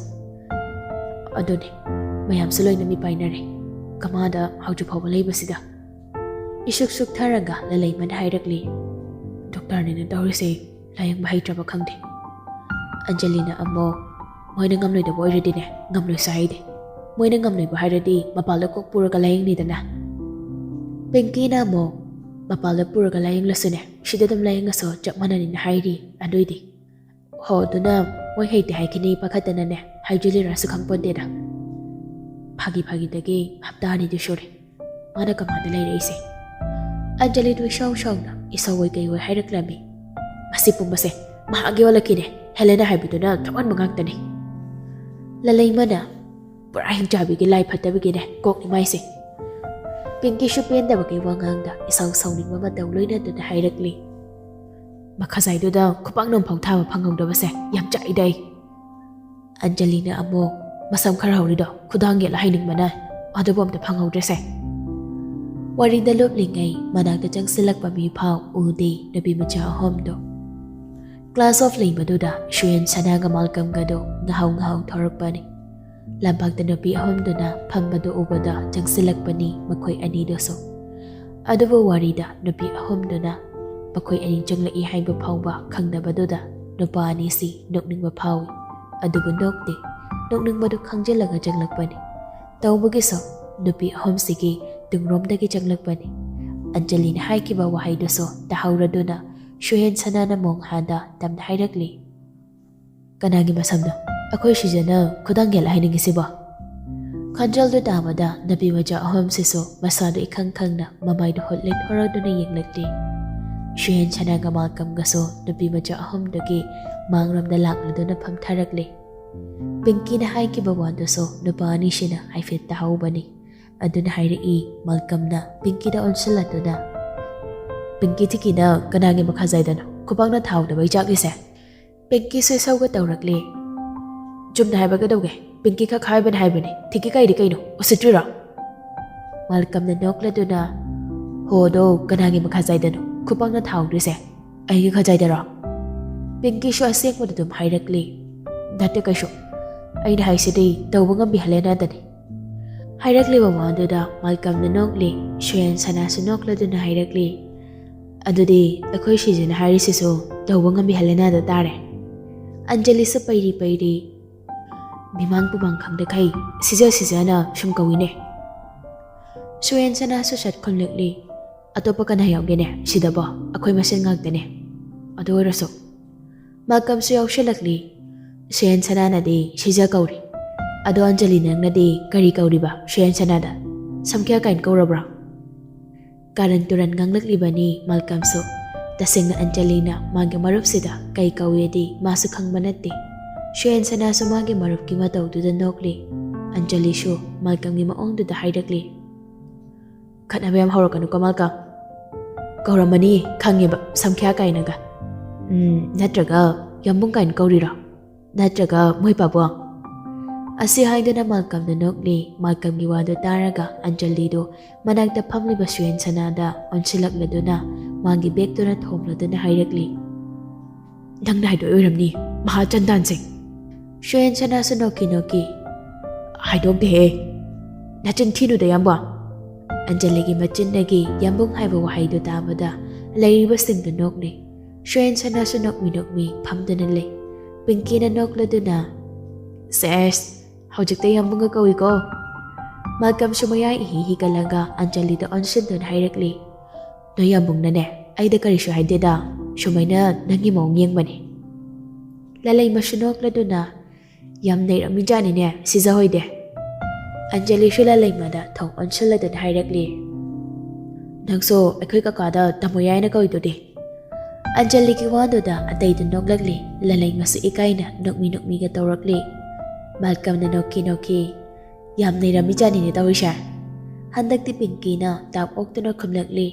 "ꯑꯗꯨꯅꯦ, ꯃꯌꯥꯝꯁꯨ ꯂꯣꯏꯅ ꯃꯤ ꯄꯥꯏꯅꯔꯦ꯫ ꯀꯃꯥꯗ ꯍꯧꯖꯤꯛ ꯐꯥꯎꯕ ꯂꯩꯕꯁꯤꯗ?" ꯏꯁꯨꯛ ꯁꯨꯛꯊꯔꯒ ꯂꯂꯩꯃꯅ ꯍꯥꯏꯔꯛꯂꯤ, "ꯗꯣꯛꯇꯔꯅꯤꯅ ꯇꯧꯔꯤꯁꯦ, ꯂꯥꯌꯦꯡꯕ ꯍꯩꯇ꯭ꯔꯕ ꯈꯪꯗꯦ꯫" ꯑꯟꯖꯂꯤꯅ ꯑꯃꯨꯛ, "ꯃꯣꯏꯅ ꯉꯝꯂꯣꯏꯗꯕ ꯑꯣꯏꯔꯗꯤꯅꯦ, ꯉꯝꯂꯣꯏꯁꯨ ꯍꯥꯏꯗꯦ꯫ ꯃꯣꯏꯅ ꯉꯝꯂꯣꯏꯕ ꯍꯥꯏꯔꯗꯤ ꯃꯄꯥꯜꯗ ꯀꯣꯛ ꯄꯨꯔꯒ ꯂꯥꯌꯦꯡꯅꯤꯗꯅ꯫" ꯄꯤꯡꯀꯤꯅ ꯑꯃꯨꯛ, "ꯃꯄꯥꯜꯗ ꯄꯨꯔꯒ ꯂꯥꯌꯦꯡꯂꯁꯨꯅꯦ, ꯁꯤꯗ ꯑꯗꯨꯝ ꯂꯥꯌꯦꯡꯉꯁꯨ ꯆꯞ ꯃꯥꯟꯅꯅꯤꯅ ꯍꯥꯏꯔꯤ ꯑꯗꯨꯏꯗꯤ꯫" "ꯍꯣ, ꯑꯗꯨꯅ ꯃꯣꯏ ꯍꯩꯇꯦ ꯍꯥꯏꯈꯤꯅꯤ ꯄꯥꯈꯠꯇꯅꯅꯦ ꯍꯥꯏꯖꯤꯜꯂꯤꯔꯁꯨ ꯈꯪꯄꯣꯟꯇꯦꯗ꯫" ꯐꯥꯒꯤ ꯐꯥꯒꯤꯗꯒꯤ ꯍꯞꯇꯥ ꯑꯅꯤꯗꯤ ꯁꯨꯔꯦ ꯃꯥꯅ ꯀꯃꯥꯗ ꯂꯩꯔꯛꯏꯁꯦ꯫ ꯑꯟꯖꯂꯤꯗꯨ ꯏꯁꯥꯎ ꯁꯥꯎꯅ ꯏꯁꯧ ꯑꯣꯏ ꯀꯩ ꯑꯣꯏ ꯍꯥꯏꯔꯛꯂꯝꯃꯤ꯫ "ꯃꯁꯤ ꯄꯨꯝꯕꯁꯦ ꯃꯍꯥꯛꯀꯤ ꯑꯣꯜꯂꯛꯈꯤꯅꯦ꯫ ꯍꯦꯂꯦꯅꯥ ꯍꯥꯏꯕꯗꯨꯅ ꯊꯣꯛꯍꯟꯕ ꯉꯥꯛꯇꯅꯤ꯫" ꯂꯂꯩꯃꯅ, "ꯄꯨꯔꯥ ꯍꯤꯡꯆꯥꯕꯤꯒꯤ ꯂꯥꯏ ꯐꯠꯇꯕꯒꯤꯅꯦ ꯀꯣꯛꯅꯤ ꯃꯥꯏꯁꯦ꯫" ꯄꯤꯡꯀꯤꯁꯨ ꯄꯦꯟꯗꯕꯒꯤ ꯋꯥꯉꯥꯡꯗ ꯏꯁꯥꯎ ꯁꯥꯎꯅꯤꯡꯕ ꯃꯇꯧ ꯂꯣꯏꯅꯗꯨꯅ ꯍꯥꯏꯔꯛꯂꯤ꯫ "ꯃꯈꯥꯖꯥꯏꯗꯨꯗ ꯈꯨꯄꯥꯛꯅ ꯑꯃꯐꯥꯎ ꯊꯥꯕ ꯐꯪꯍꯧꯗꯕꯁꯦ ꯌꯥꯝ ꯆꯥꯛꯏꯗ ꯑꯩ꯫" ꯑꯟꯖꯂꯤꯅ ꯑꯃꯨꯛ, "ꯃꯁꯝ ꯈꯔ ꯍꯧꯔꯤꯗꯣ ꯈꯨꯗꯥꯡ ꯌꯦꯠꯂ ꯍꯥꯏꯅꯤꯡꯕꯅ ꯑꯗꯨꯕꯨ ꯑꯝꯇ ꯐꯪꯍꯧꯗ꯭ꯔꯦꯁꯦ꯫" ꯋꯥꯔꯤꯗ ꯂꯨꯞꯂꯤꯉꯩ ꯃꯅꯥꯛꯇ ꯆꯪꯁꯤꯜꯂꯛꯄ ꯃꯤ ꯐꯥꯎ ꯎꯗꯦ ꯅꯨꯄꯤ ꯃꯆꯥ ꯑꯍꯨꯝꯗꯣ꯫ ꯀ꯭ꯂꯥꯁ ꯑꯣꯐ ꯂꯩꯕꯗꯨꯗ ꯁꯨꯌꯦꯟ ꯁꯅꯥꯒ ꯃꯥꯜꯀꯝꯒꯗꯣ ꯉꯍꯥꯎ ꯉꯍꯥꯎ ꯊꯣꯔꯛꯄꯅꯤ꯫ ꯂꯝꯄꯥꯛꯇ ꯅꯨꯄꯤ ꯑꯍꯨꯝꯗꯨꯅ ꯐꯝꯕꯗꯨ ꯎꯕꯗ ꯆꯪꯁꯤꯜꯂꯛꯄꯅꯤ ꯃꯈꯣꯏ ꯑꯅꯤꯗꯨꯁꯨ꯫ ꯑꯗꯨꯕꯨ ꯋꯥꯔꯤꯗ ꯅꯨꯄꯤ ꯑꯍꯨꯝꯗꯨꯅ ꯃꯈꯣꯏ ꯑꯅꯤ ꯆꯪꯂꯛꯏ ꯍꯥꯏꯕ ꯐꯥꯎꯕ ꯈꯪꯗꯕꯗꯨꯗ ꯅꯨꯄꯥ ꯑꯅꯤꯁꯤ ꯅꯣꯛꯅꯤꯡꯕ ꯐꯥꯎꯏ꯫ ꯑꯗꯨꯕꯨ ꯅꯣꯛꯇꯦ, ꯅꯣꯛꯅꯤꯡꯕꯗꯨ ꯈꯪꯖꯤꯜꯂꯒ ꯆꯪꯂꯛꯄꯅꯤ꯫ ꯇꯧꯕꯒꯤꯁꯨ ꯅꯨꯄꯤ ꯑꯍꯨꯝꯁꯤꯒꯤ ꯇꯨꯡꯔꯣꯝꯗꯒꯤ ꯆꯪꯂꯛꯄꯅꯤ꯫ ꯑꯟꯖꯂꯤꯅ ꯍꯥꯏꯈꯤꯕ ꯋꯥꯍꯩꯗꯨꯁꯨ ꯇꯥꯍꯧꯔꯗꯨꯅ ꯁꯨꯍꯦꯟ ꯁꯅꯥꯅ ꯃꯣꯡꯍꯥꯗ ꯇꯝꯅ ꯍꯥꯏꯔꯛꯂꯤ, "ꯀꯅꯥꯒꯤ ꯃꯁꯝꯅꯣ ꯑꯩꯈꯣꯏ ꯁꯤꯖꯅ ꯈꯨꯗꯥꯡ ꯌꯦꯠꯂ ꯍꯥꯏꯅꯤꯡꯉꯤꯁꯤꯕꯣ?" ꯈꯣꯟꯖꯦꯜꯗꯨ ꯇꯥꯕꯗ ꯅꯨꯄꯤ ꯃꯆꯥ ꯑꯍꯨꯝꯁꯤꯁꯨ ꯃꯁꯥꯗꯨ ꯏꯈꯪ ꯈꯪꯅ ꯃꯃꯥꯏꯗꯨ ꯍꯨꯠ ꯂꯤꯊꯣꯔꯗꯨꯅ ꯌꯦꯡꯂꯛꯂꯤ꯫ ꯁꯨꯍꯦꯟ ꯁꯅꯥꯒ ꯃꯥꯜꯀꯝꯒꯁꯨ ꯅꯨꯄꯤ ꯃꯆꯥ ꯑꯍꯨꯝꯗꯨꯒꯤ ꯃꯥꯡꯂꯣꯝꯗ ꯂꯥꯛꯂꯗꯨꯅ ꯐꯝꯊꯔꯛꯂꯤ꯫ ꯄꯤꯡꯀꯤꯅ ꯍꯥꯏꯈꯤꯕ ꯋꯥꯗꯨꯁꯨ ꯅꯨꯄꯥ ꯑꯅꯤꯁꯤꯅ ꯍꯥꯏꯐꯦꯠ ꯇꯥꯍꯧꯕꯅꯤ꯫ ꯑꯗꯨꯅ ꯍꯥꯏꯔꯛꯏ, ꯃꯥꯜꯀꯝꯅ ꯄꯤꯡꯀꯤꯗ ꯑꯣꯟꯁꯤꯜꯂꯗꯨꯅ, "ꯄꯤꯡꯀꯤ ꯊꯤꯀꯤꯅ ꯀꯅꯥꯒꯤ ꯃꯈꯥꯖꯥꯏꯗꯅꯣ ꯈꯨꯕꯥꯛꯅ ꯊꯥꯎꯗꯕꯩ ꯆꯥꯛꯂꯤꯁꯦ?" ꯄꯤꯡꯀꯤꯁꯨ ꯏꯁꯧꯒ ꯇꯧꯔꯛꯂꯦ꯫ "ꯆꯨꯝꯅ ꯍꯥꯏꯕ ꯀꯩꯗꯧꯒꯦ? ꯄꯤꯡꯀꯤ ꯈꯛ ꯍꯥꯏꯕꯅꯦ ꯍꯥꯏꯕꯅꯦ꯫ ꯊꯤꯀꯤ ꯀꯥꯏꯗꯤ ꯀꯩꯅꯣ? ꯎꯁꯤꯠꯇ꯭ꯔꯤꯔꯣ?" ꯃꯥꯜꯀꯝꯅ ꯅꯣꯛꯂꯗꯨꯅ, "ꯍꯣꯗꯣ, ꯀꯅꯥꯒꯤ ꯃꯈꯥꯖꯥꯏꯗꯅꯣ ꯈꯨꯕꯥꯛꯅ ꯊꯥꯎꯗ꯭ꯔꯤꯁꯦ? ꯑꯩꯒꯤ ꯈꯖꯥꯏꯗꯔꯣ?" ꯄꯤꯡꯀꯤꯁꯨ ꯑꯁꯦꯡꯕꯗꯨ ꯑꯗꯨꯝ ꯍꯥꯏꯔꯛꯂꯤ꯫ "ꯅꯠꯇꯦ ꯀꯩꯁꯨ, ꯑꯩꯅ ꯍꯥꯏꯁꯤꯗꯤ ꯇꯧꯕ ꯉꯝꯕꯤ ꯍꯦꯂꯦꯅꯥꯗꯅꯤ"꯫ ꯍꯥꯏꯔꯛꯂꯤꯕ ꯋꯥꯗꯨꯗ ꯃꯥꯜꯀꯝꯅ ꯅꯣꯛꯂꯤ, ꯁꯨꯌꯦꯟ ꯁꯅꯥꯁꯨ ꯅꯣꯛꯂꯗꯨꯅ ꯍꯥꯏꯔꯛꯂꯤ꯫ "ꯑꯗꯨꯗꯤ ꯑꯩꯈꯣꯏ ꯁꯤꯖꯅ ꯍꯥꯏꯔꯤꯁꯤꯁꯨ ꯇꯧꯕ ꯉꯝꯕꯤ ꯍꯦꯂꯦꯅꯥꯗ ꯇꯥꯔꯦ"꯫ ꯑꯟꯖꯂꯤꯁꯨ ꯄꯩꯔꯤ ꯄꯩꯔꯤ ꯃꯤꯃꯥꯡ ꯇꯨꯃꯥꯡ ꯈꯪꯗꯈꯩ ꯁꯤꯖ ꯁꯤꯖꯅ ꯁꯨꯝ ꯀꯧꯏꯅꯦ꯫ ꯁꯨꯌꯦꯟ ꯁꯅꯥꯁꯨ ꯁꯠ ꯈꯨꯝꯂꯛꯂꯤ꯫ "ꯑꯇꯣꯞꯄ ꯀꯅꯥ ꯌꯥꯎꯒꯦꯅꯦ ꯁꯤꯗꯕꯣ? ꯑꯩꯈꯣꯏ ꯃꯁꯦꯟ ꯉꯥꯛꯇꯅꯦ꯫ ꯑꯗꯨ ꯑꯣꯏꯔꯁꯨ"꯫ ꯃꯥꯜꯀꯝꯁꯨ ꯌꯥꯎꯁꯜꯂꯛꯂꯤ꯫ "ꯁꯨꯌꯦꯟ ꯁꯅꯥꯅꯗꯤ ꯁꯤꯖ ꯀꯧꯔꯤ꯫ ꯑꯗꯣ ꯑꯟꯖꯂꯤ, ꯅꯪꯅꯗꯤ ꯀꯔꯤ ꯀꯧꯔꯤꯕ ꯁꯨꯌꯦꯟ ꯁꯅꯥꯗ? ꯁꯝꯈ꯭ꯌꯥ ꯀꯥꯏꯅ ꯀꯧꯔꯕ꯭ꯔꯣ?" ꯀꯥꯔꯟ ꯇꯨꯔꯟ ꯉꯥꯡꯂꯛꯂꯤꯕꯅꯤ ꯃꯥꯜꯀꯝꯁꯨ꯫ ꯇꯁꯦꯡꯅ ꯑꯟꯖꯂꯤꯅ ꯃꯥꯒꯤ ꯃꯔꯨꯞꯁꯤꯗ ꯀꯩ ꯀꯧꯏꯗꯤ ꯃꯥꯁꯨ ꯈꯪꯕ ꯅꯠꯇꯦ꯫ ꯁꯨꯌꯦꯟ ꯁꯅꯥꯁꯨ ꯃꯥꯒꯤ ꯃꯔꯨꯞꯀꯤ ꯃꯇꯧꯗꯨꯗ ꯅꯣꯛꯂꯤ꯫ ꯑꯟꯖꯂꯤꯁꯨ ꯃꯥꯜꯀꯝꯒꯤ ꯃꯑꯣꯡꯗꯨꯗ ꯍꯥꯏꯔꯛꯂꯤ꯫ "ꯈꯠꯅꯕ ꯌꯥꯝ ꯍꯧꯔꯛꯀꯅꯨꯀꯣ ꯃꯥꯜꯀꯝ꯫ ꯀꯧꯔꯝꯃꯅꯤ ꯈꯪꯉꯦꯕ, ꯁꯝꯈ꯭ꯌꯥ ꯀꯥꯏꯅꯒ꯫ ꯎꯝ, ꯅꯠꯇ꯭ꯔꯒ ꯌꯥꯝꯕꯨꯡ ꯀꯥꯏꯅ ꯀꯧꯔꯤꯔꯣ? ꯅꯠꯇ꯭ꯔꯒ ꯃꯣꯏ ꯄꯥꯕꯨꯡ?" ꯑꯁꯤ ꯍꯥꯏꯗꯨꯅ ꯃꯥꯜꯀꯝꯅ ꯅꯣꯛꯂꯤ꯫ ꯃꯥꯜꯀꯝꯒꯤ ꯋꯥꯗꯨ ꯇꯥꯔꯒ ꯑꯟꯖꯂꯤꯗꯨ ꯃꯅꯥꯛꯇ ꯐꯝꯂꯤꯕ ꯁꯨꯌꯦꯟ ꯁꯅꯥꯗ ꯑꯣꯟꯁꯤꯜꯂꯛꯂꯗꯨꯅ ꯃꯥꯒꯤ ꯕꯦꯛꯇꯨꯅ ꯊꯣꯝꯂꯗꯨꯅ ꯍꯥꯏꯔꯛꯂꯤ꯫ "ꯅꯪꯅ ꯍꯥꯏꯗꯣꯛꯏ ꯑꯣꯏꯔꯝꯅꯤ, ꯃꯍꯥ ꯆꯟꯗꯥꯟ ꯁꯤꯡ"꯫ ꯁꯨꯌꯦꯟ ꯁꯅꯥꯁꯨ ꯅꯣꯛꯈꯤ ꯅꯣꯛꯈꯤ꯫ "ꯍꯥꯏꯗꯣꯛꯇꯦꯍꯦ꯫ ꯅꯆꯤꯟ ꯊꯤꯅꯨꯗ ꯌꯥꯝꯕꯨꯡ"꯫ ꯑꯟꯖꯂꯤꯒꯤ ꯃꯆꯤꯟꯗꯒꯤ ꯌꯥꯝꯕꯨꯡ ꯍꯥꯏꯕ ꯋꯥꯍꯩꯗꯨ ꯇꯥꯕꯗ ꯂꯩꯔꯤꯕꯁꯤꯡꯗꯨ ꯅꯣꯛꯂꯤ꯫ ꯁꯨꯌꯦꯟ ꯁꯅꯥꯁꯨ ꯅꯣꯛꯃꯤ ꯅꯣꯛꯃꯤ ꯐꯝꯗꯨꯅ ꯂꯩ꯫ ꯄꯤꯡꯀꯤꯅ ꯅꯣꯛꯂꯗꯨꯅ, "ꯁꯦꯁ, ꯍꯧꯖꯤꯛꯇ ꯌꯥꯝꯕꯨꯡꯒ ꯀꯧꯏꯀꯣ"꯫ ꯃꯥꯜꯀꯝꯁꯨ ꯃꯌꯥꯏ ꯏꯍꯤ ꯍꯤꯒꯠꯂꯒ ꯑꯟꯖꯂꯤꯗ ꯑꯣꯟꯁꯤꯟꯗꯨꯅ ꯍꯥꯏꯔꯛꯂꯤ꯫ "ꯅꯣꯏ ꯌꯥꯝꯕꯨꯡꯅꯅꯦ ꯑꯩꯗ ꯀꯔꯤꯁꯨ ꯍꯥꯏꯗꯦꯗ, ꯁꯨꯃꯥꯏꯅ ꯅꯪꯒꯤ ꯃꯑꯣꯡ ꯌꯦꯡꯕꯅꯤ"꯫ ꯂꯂꯩꯃꯁꯨ ꯅꯣꯛꯂꯗꯨꯅ, "ꯌꯥꯝ ꯅꯩꯔꯝꯃꯤꯖꯥꯠꯅꯤꯅꯦ ꯁꯤꯖ ꯍꯣꯏꯗꯤ"꯫ ꯑꯟꯖꯂꯤꯁꯨ ꯂꯂꯩꯃꯗ ꯊꯣꯡ ꯑꯣꯟꯁꯤꯜꯂꯗꯨꯅ ꯍꯥꯏꯔꯛꯂꯤ꯫ "ꯅꯪꯁꯨ ꯑꯩꯈꯣꯏ ꯀꯀꯥꯗ ꯇꯥꯃꯣ ꯌꯥꯏꯅ ꯀꯧꯏꯗꯨꯗꯤ"꯫ ꯑꯟꯖꯂꯤꯒꯤ ꯋꯥꯗꯨꯗ ꯑꯇꯩꯗꯨ ꯅꯣꯛꯂꯛꯂꯤ꯫ ꯂꯂꯩꯃꯁꯨ ꯏꯀꯥꯏꯅ ꯅꯣꯛꯃꯤ ꯅꯣꯛꯃꯤꯒ ꯇꯧꯔꯛꯂꯤ꯫ ꯃꯥꯜꯀꯝꯅ ꯅꯣꯛꯈꯤ ꯅꯣꯛꯈꯤ꯫ "ꯌꯥꯝ ꯅꯩꯔꯝꯃꯤꯖꯥꯠꯅꯤꯅꯦ ꯇꯧꯔꯤꯁꯦ"꯫ ꯍꯟꯗꯛꯇꯤ ꯄꯤꯡꯀꯤꯅ ꯇꯥꯞ ꯑꯣꯛꯇꯨꯅ ꯈꯨꯝꯂꯛꯂꯤ꯫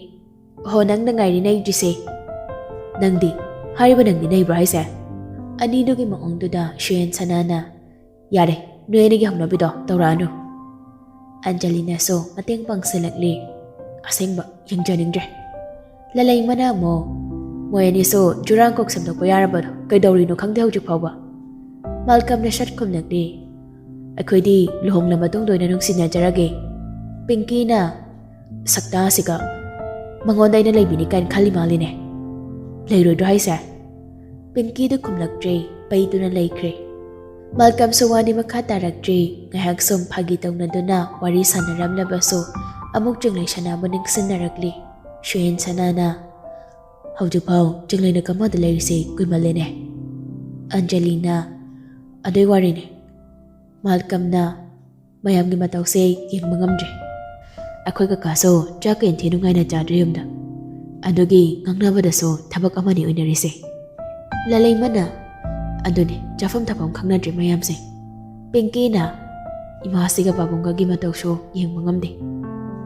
"ꯍꯣ, ꯅꯪꯗ ꯉꯥꯏꯔꯤ ꯅꯩꯗ꯭ꯔꯤꯁꯦ"꯫ "ꯅꯪꯗꯤ? ꯍꯥꯏꯔꯤꯕ ꯅꯪꯗꯤ ꯅꯩꯕ꯭ꯔꯣ ꯍꯥꯏꯁꯦ?" ꯑꯅꯤꯗꯨꯒꯤ ꯃꯑꯣꯡꯗꯨꯗ ꯁꯨꯌꯦꯟ ꯁꯅꯥꯅ, "ꯌꯥꯔꯦ, ꯅꯣꯏ ꯑꯅꯤꯒꯤ ꯍꯧꯅꯕꯤꯗꯣ ꯇꯧꯔꯛꯑꯅꯨ"꯫ ꯑꯟꯖꯂꯤꯅꯁꯨ ꯃꯇꯦꯡ ꯄꯥꯡꯁꯤꯜꯂꯛꯂꯤ꯫ "ꯑꯁꯦꯡꯕ ꯌꯦꯡꯖꯅꯤꯡꯗ꯭ꯔꯦ"꯫ ꯂꯂꯩꯃꯅ ꯑꯃꯨꯛ, "ꯃꯣꯏ ꯑꯅꯤꯁꯨ ꯖꯨꯔꯥꯡ ꯀꯣꯛ ꯁꯦꯝꯗꯣꯛꯄ ꯌꯥꯔꯕꯗꯣ ꯀꯩꯗꯧꯔꯤꯅꯣ ꯈꯪꯗꯦ ꯍꯧꯖꯤꯛ ꯐꯥꯎꯕ꯫ ꯃꯥꯜꯀꯝꯅ ꯁꯠ ꯈꯨꯝꯂꯛꯂꯤ꯫ ꯑꯩꯈꯣꯏꯗꯤ ꯂꯨꯍꯣꯡꯂ ꯃꯇꯨꯡꯗ ꯑꯣꯏꯅ ꯅꯨꯡꯁꯤꯅꯖꯔꯒꯦ꯫ ꯄꯤꯡꯀꯤꯅ ꯁꯛꯇꯥꯁꯤꯒ, ꯃꯉꯣꯟꯗ ꯑꯩꯅ ꯂꯩꯕꯤꯅꯤ ꯀꯥꯏꯅ ꯈꯜꯂꯤ ꯃꯥꯜꯂꯤꯅꯦ꯫ ꯂꯩꯔꯣꯏꯗ꯭ꯔꯣ ꯍꯥꯏꯁꯦ? ꯄꯤꯡꯀꯤꯗꯨ ꯈꯨꯝꯂꯛꯇ꯭ꯔꯦ, ꯄꯩꯗꯨꯅ ꯂꯩꯈ꯭ꯔꯦ꯫ ꯃꯥꯜꯀꯝꯁꯨ ꯋꯥꯗꯤ ꯃꯈꯥ ꯇꯥꯔꯛꯇ꯭ꯔꯦ꯫ ꯉꯥꯏꯍꯥꯛ ꯁꯨꯝ ꯐꯥꯒꯤ ꯇꯧꯅꯗꯨꯅ ꯋꯥꯔꯤ ꯁꯥꯟꯅꯔꯝꯂꯕꯁꯨ ꯑꯃꯨꯛ ꯆꯤꯡꯂꯩ ꯁꯅꯥꯕꯨ ꯅꯤꯡꯁꯤꯡꯅꯔꯛꯂꯤ꯫ ꯁꯨꯌꯦꯟ ꯁꯅꯥꯅ, "ꯍꯧꯖꯤꯛꯐꯥꯎ ꯆꯤꯡꯂꯩꯅ ꯀꯃꯗ ꯂꯩꯔꯤꯁꯦ ꯀꯨꯏꯃꯜꯂꯦꯅꯦ?" ꯑꯟꯖꯂꯤꯅ, "ꯑꯗꯨꯏ ꯋꯥꯔꯤꯅꯦ꯫ ꯃꯥꯜꯀꯝꯅ ꯃꯌꯥꯝꯒꯤ ꯃꯇꯧꯁꯦ ꯌꯦꯡꯕ ꯉꯝꯗ꯭ꯔꯦ꯫ ꯑꯩꯈꯣꯏ ꯀꯀꯥꯁꯨ ꯆꯥꯛꯀ ꯏꯟꯊꯤ ꯅꯨꯡꯉꯥꯏꯅ ꯆꯥꯗ꯭ꯔꯦ ꯌꯨꯝꯗ꯫ ꯑꯗꯨꯒꯤ ꯉꯥꯡꯅꯕꯗꯁꯨ ꯊꯕꯛ ꯑꯃꯅꯤ ꯑꯣꯏꯅꯔꯤꯁꯦ꯫" ꯂꯂꯩꯃꯅ, "ꯑꯗꯨꯅꯤ, ꯆꯥꯐꯝ ꯊꯛꯐꯝ ꯈꯪꯅꯗ꯭ꯔꯦ ꯃꯌꯥꯝꯁꯦ꯫" ꯄꯤꯡꯀꯤꯅ, "ꯏꯃꯥꯁꯤꯒ ꯄꯥꯕꯨꯡꯒꯒꯤ ꯃꯇꯧꯁꯨ ꯌꯦꯡꯕ ꯉꯝꯗꯦ꯫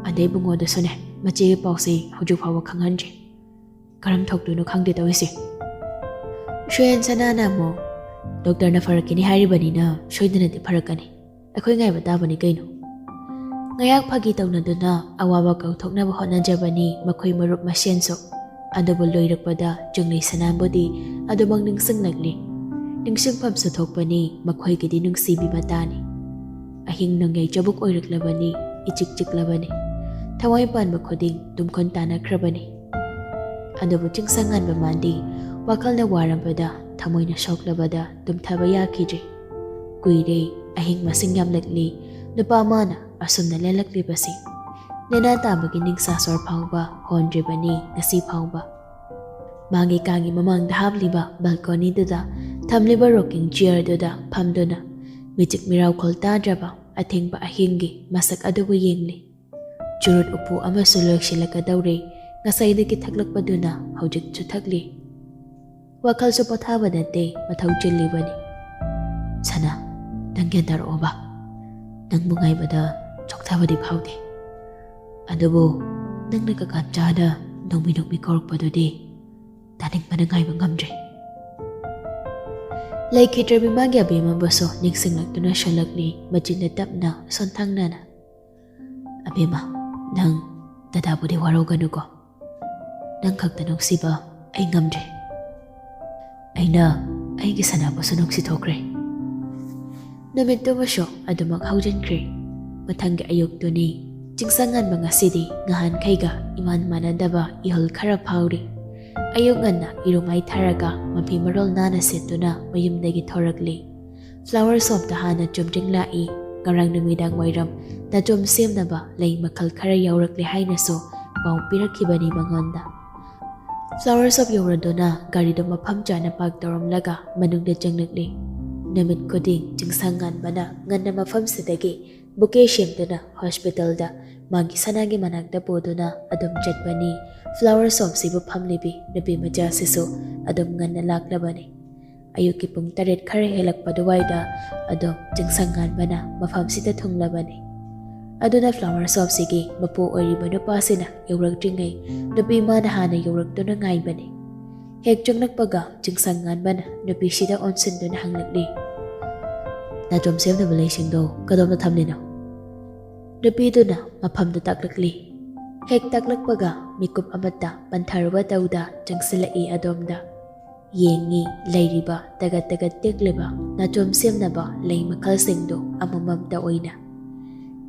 ꯑꯗꯩ ꯏꯕꯨꯡꯉꯣꯗꯨꯁꯨꯅꯦ, ꯃꯆꯦꯒꯤ ꯄꯥꯎꯁꯦ ꯍꯧꯖꯤꯛ ꯐꯥꯎꯕ ꯈꯪꯍꯟꯗ꯭ꯔꯤ꯫ ꯀꯔꯝ ꯊꯣꯛꯇꯣꯏꯅꯣ ꯈꯪꯗꯦ ꯇꯧꯔꯤꯁꯦ꯫" ꯁꯨꯌꯦꯟ ꯁꯅꯥꯅ ꯑꯃꯨꯛ, "ꯗꯣꯛꯇꯔꯅ ꯐꯔꯛꯀꯅꯤ ꯍꯥꯏꯔꯤꯕꯅꯤꯅ ꯁꯣꯏꯗꯅꯗꯤ ꯐꯔꯛꯀꯅꯤ꯫ ꯑꯩꯈꯣꯏ ꯉꯥꯏꯕ ꯇꯥꯕꯅꯤ ꯀꯩꯅꯣ꯫" ꯉꯥꯏꯍꯥꯛ ꯐꯥꯒꯤ ꯇꯧꯅꯗꯨꯅ ꯑꯋꯥꯕ ꯀꯥꯎꯊꯣꯛꯅꯕ ꯍꯣꯠꯅꯖꯕꯅꯤ ꯃꯈꯣꯏ ꯃꯔꯨꯞ ꯃꯁꯦꯟꯁꯨ꯫ ꯑꯗꯨꯕꯨ ꯂꯣꯏꯔꯛꯄꯗ ꯆꯤꯡꯂꯩ ꯁꯅꯥꯕꯨꯗꯤ ꯑꯗꯨꯃꯛ ꯅꯤꯡꯁꯤꯡꯂꯛꯂꯤ꯫ ꯅꯤꯡꯁꯤꯡꯐꯝꯁꯨ ꯊꯣꯛꯄꯅꯤ ꯃꯈꯣꯏꯒꯤꯗꯤ ꯅꯨꯡꯁꯤꯕꯤ ꯃꯇꯥꯅꯤ꯫ ꯑꯍꯤꯡ ꯅꯣꯡꯌꯥꯏ ꯆꯕꯨꯛ ꯑꯣꯏꯔꯛꯂꯕꯅꯤ, ꯏꯆꯤꯛ ꯆꯤꯛꯂꯕꯅꯤ꯫ ꯊꯋꯥꯏ ꯄꯥꯟꯕ ꯈꯨꯗꯤꯡ ꯇꯨꯝꯈꯣꯟ ꯇꯥꯅꯈ꯭ꯔꯕꯅꯤ꯫ ꯑꯗꯨꯕꯨ ꯆꯤꯡꯁꯪ ꯉꯥꯟꯕ ꯃꯥꯟꯗꯤ ꯋꯥꯈꯜꯅ ꯋꯥꯔꯕꯗ, ꯊꯃꯣꯏꯅ ꯁꯣꯛꯂꯕꯗ ꯇꯨꯝꯊꯕ ꯌꯥꯈꯤꯗ꯭ꯔꯦ꯫ ꯀꯨꯏꯔꯦ ꯑꯍꯤꯡ ꯃꯁꯤꯡ ꯌꯥꯝꯂꯛꯂꯤ ꯅꯨꯄꯥ ꯑꯃꯅ ꯑꯁꯨꯝꯅ ꯂꯦꯜꯂꯛꯂꯤꯕꯁꯤ꯫ ꯅꯦꯅꯥ ꯇꯥꯕꯒꯤ ꯅꯤꯡꯁꯥ ꯁꯣꯔ ꯐꯥꯎꯕ ꯍꯣꯟꯗ꯭ꯔꯤꯕꯅꯤ ꯉꯁꯤ ꯐꯥꯎꯕ꯫ ꯃꯥꯒꯤ ꯀꯥꯒꯤ ꯃꯃꯥꯡꯗ ꯍꯥꯞꯂꯤꯕ ꯕꯜꯀꯣꯅꯤꯗꯨꯗ ꯊꯝꯂꯤꯕ ꯔꯣꯀꯤꯡ ꯆꯤꯌꯔꯗꯨꯗ ꯐꯝꯗꯨꯅ ꯃꯤꯆꯤꯛ ꯃꯤꯔꯥꯎꯈꯣꯜ ꯇꯥꯗ꯭ꯔꯕ ꯑꯊꯦꯡꯕ ꯑꯍꯤꯡꯒꯤ ꯃꯁꯛ ꯑꯗꯨꯕꯨ ꯌꯦꯡꯂꯤ꯫ ꯆꯨꯔꯨꯠ ꯎꯄꯨ ꯑꯃꯁꯨ ꯂꯣꯏꯁꯤꯜꯂꯛꯀꯗꯧꯔꯦ꯫ ꯉꯁꯥꯏꯗꯒꯤ ꯊꯛꯂꯛꯄꯗꯨꯅ ꯍꯧꯖꯤꯛꯁꯨ ꯊꯛꯂꯤ꯫ ꯋꯥꯈꯜꯁꯨ ꯄꯣꯊꯥꯕ ꯅꯠꯇꯦ, ꯃꯊꯧ ꯆꯤꯜꯂꯤꯕꯅꯤ꯫ "ꯁꯅꯥ, ꯅꯪ ꯒ꯭ꯌꯥꯟ ꯇꯥꯔꯛꯑꯣꯕ꯫ ꯅꯪꯕꯨ ꯉꯥꯏꯕꯗ ꯆꯣꯛꯊꯕꯗꯤ ꯐꯥꯎꯗꯦ꯫ ꯑꯗꯨꯕꯨ ꯅꯪꯅ ꯀꯀꯥ ꯆꯥꯗ ꯅꯣꯡꯃꯤ ꯅꯣꯡꯃꯤ ꯀꯧꯔꯛꯄꯗꯨꯗꯤ ꯇꯥꯅꯤꯡꯕꯅ ꯉꯥꯏꯕ ꯉꯝꯗ꯭ꯔꯦ꯫" ꯂꯩꯈꯤꯗ꯭ꯔꯕꯤ ꯃꯥꯒꯤ ꯑꯕꯦꯝꯃꯕꯨꯁꯨ ꯅꯤꯡꯁꯤꯡꯂꯛꯇꯨꯅ ꯁꯣꯜꯂꯛꯂꯤ, ꯃꯆꯤꯟꯗ ꯇꯞꯅ ꯁꯣꯟꯊꯪꯅꯅ꯫ "ꯑꯕꯦꯝꯃ, ꯅꯪ ꯗꯗꯥꯕꯨꯗꯤ ꯋꯥꯔꯧꯒꯅꯨꯀꯣ꯫ ꯅꯪ ꯈꯛꯇ ꯅꯨꯡꯁꯤꯕ ꯑꯩ ꯉꯝꯗ꯭ꯔꯦ꯫" ꯑꯩꯅ ꯑꯩꯒꯤ ꯁꯅꯥꯕꯨꯁꯨ ꯅꯨꯡꯁꯤꯊꯣꯛꯈ꯭ꯔꯦ꯫ ꯅꯨꯃꯤꯠꯇꯨꯃꯁꯨ ꯑꯗꯨꯃꯛ ꯍꯧꯖꯤꯟꯈ꯭ꯔꯦ꯫ ꯃꯊꯪꯒꯤ ꯑꯌꯨꯛꯇꯨꯅꯤ꯫ ꯆꯤꯡꯁꯪ ꯉꯥꯟꯕ ꯉꯁꯤꯗꯤ ꯉꯍꯥꯟꯈꯩꯒ ꯏꯃꯥꯟ ꯃꯥꯟꯅꯗꯕ ꯏꯍꯨꯜ ꯈꯔ ꯐꯥꯎꯔꯤ꯫ ꯑꯌꯨꯛ ꯉꯟꯅ ꯏꯔꯨ ꯃꯥꯏꯊꯔꯒ ꯃꯐꯤ ꯃꯔꯣꯜ ꯅꯥꯟꯅ ꯁꯦꯠꯇꯨꯅ ꯃꯌꯨꯝꯗꯒꯤ ꯊꯣꯔꯛꯂꯤ꯫ Flower shopꯇ ꯍꯥꯟꯅ ꯆꯨꯝꯗ꯭ꯔꯤꯡ ꯂꯥꯛꯏ꯫ ꯉꯔꯥꯡ ꯅꯨꯃꯤꯗꯥꯡ ꯋꯥꯏꯔꯝ ꯅꯥꯆꯣꯝ ꯁꯦꯝꯅꯕ ꯂꯩ ꯃꯈꯜ ꯈꯔ ꯌꯥꯎꯔꯛꯂꯦ ꯍꯥꯏꯅꯁꯨ ꯄꯥꯎ ꯄꯤꯔꯛꯈꯤꯕꯅꯤ ꯃꯉꯣꯟꯗ꯫ Flower shop ꯌꯧꯔꯗꯨꯅ ꯒꯥꯔꯤꯗꯨ ꯃꯐꯝ ꯆꯥꯅ park ꯇꯧꯔꯝꯂꯒ ꯃꯅꯨꯡꯗ ꯆꯪꯂꯛꯂꯤ꯫ ꯅꯨꯃꯤꯠ ꯈꯨꯗꯤꯡ ꯆꯤꯡꯁꯪ ꯉꯥꯟꯕꯅ ꯉꯟꯅ ꯃꯐꯝꯁꯤꯗꯒꯤ bouquet ꯁꯦꯝꯗꯨꯅ hospitalꯗ ꯃꯥꯒꯤ ꯁꯅꯥꯒꯤ ꯃꯅꯥꯛꯇ ꯄꯨꯗꯨꯅ ꯑꯗꯨꯝ ꯆꯠꯄꯅꯤ꯫ Flower shopꯁꯤꯕꯨ ꯐꯝꯂꯤꯕꯤ ꯅꯨꯄꯤ ꯃꯆꯥꯁꯤꯁꯨ ꯑꯗꯨꯝ ꯉꯟꯅ ꯂꯥꯛꯂꯕꯅꯤ꯫ ꯑꯌꯨꯛꯀꯤ ꯄꯨꯡ ꯇꯔꯦꯠ ꯈꯔ ꯍꯦꯜꯂꯛꯄ ꯑꯗꯨꯋꯥꯏꯗ ꯑꯗꯨꯝ ꯆꯤꯡꯁꯪ ꯉꯥꯟꯕꯅ ꯃꯐꯝꯁꯤꯗ ꯊꯨꯡꯂꯕꯅꯤ꯫ ꯑꯗꯨꯅ Flower shopꯁꯤꯒꯤ ꯃꯄꯨ ꯑꯣꯏꯔꯤꯕ ꯅꯨꯄꯥꯁꯤꯅ ꯌꯧꯔꯛꯇ꯭ꯔꯤꯉꯩ ꯅꯨꯄꯤ ꯃꯥꯅ ꯍꯥꯟꯅ ꯌꯧꯔꯛꯇꯨꯅ ꯉꯥꯏꯕꯅꯤ꯫ ꯍꯦꯛ ꯆꯪꯂꯛꯄꯒ ꯆꯤꯡꯁꯪ ꯉꯥꯟꯕꯅ ꯅꯨꯄꯤꯁꯤꯗ ꯑꯣꯟꯁꯤꯟꯗꯨꯅ ꯍꯪꯂꯛꯂꯤ, "ꯅꯥꯆꯣꯝ ꯁꯦꯝꯅꯕ ꯂꯩꯁꯤꯡꯗꯣ ꯀꯗꯣꯝꯗ ꯊꯝꯂꯤꯅꯣ?" ꯅꯨꯄꯤꯗꯨꯅ ꯃꯐꯝꯗꯨ ꯇꯥꯛꯂꯛꯂꯤ꯫ ꯍꯦꯛ ꯇꯥꯛꯂꯛꯄꯒ ꯃꯤꯀꯨꯞ ꯑꯃꯠꯇ ꯄꯟꯊꯔꯨꯕ ꯇꯧꯗ ꯆꯪꯁꯤꯜꯂꯛꯏ ꯑꯗꯣꯝꯗ꯫ ꯌꯦꯡꯉꯤ, ꯂꯩꯔꯤꯕ ꯇꯒꯠ ꯇꯒꯠ ꯇꯦꯛꯂꯤꯕ ꯅꯥꯆꯣꯝ ꯁꯦꯝꯅꯕ ꯂꯩ ꯃꯈꯜꯁꯤꯡꯗꯨ ꯑꯃꯃꯝꯇ ꯑꯣꯏꯅ꯫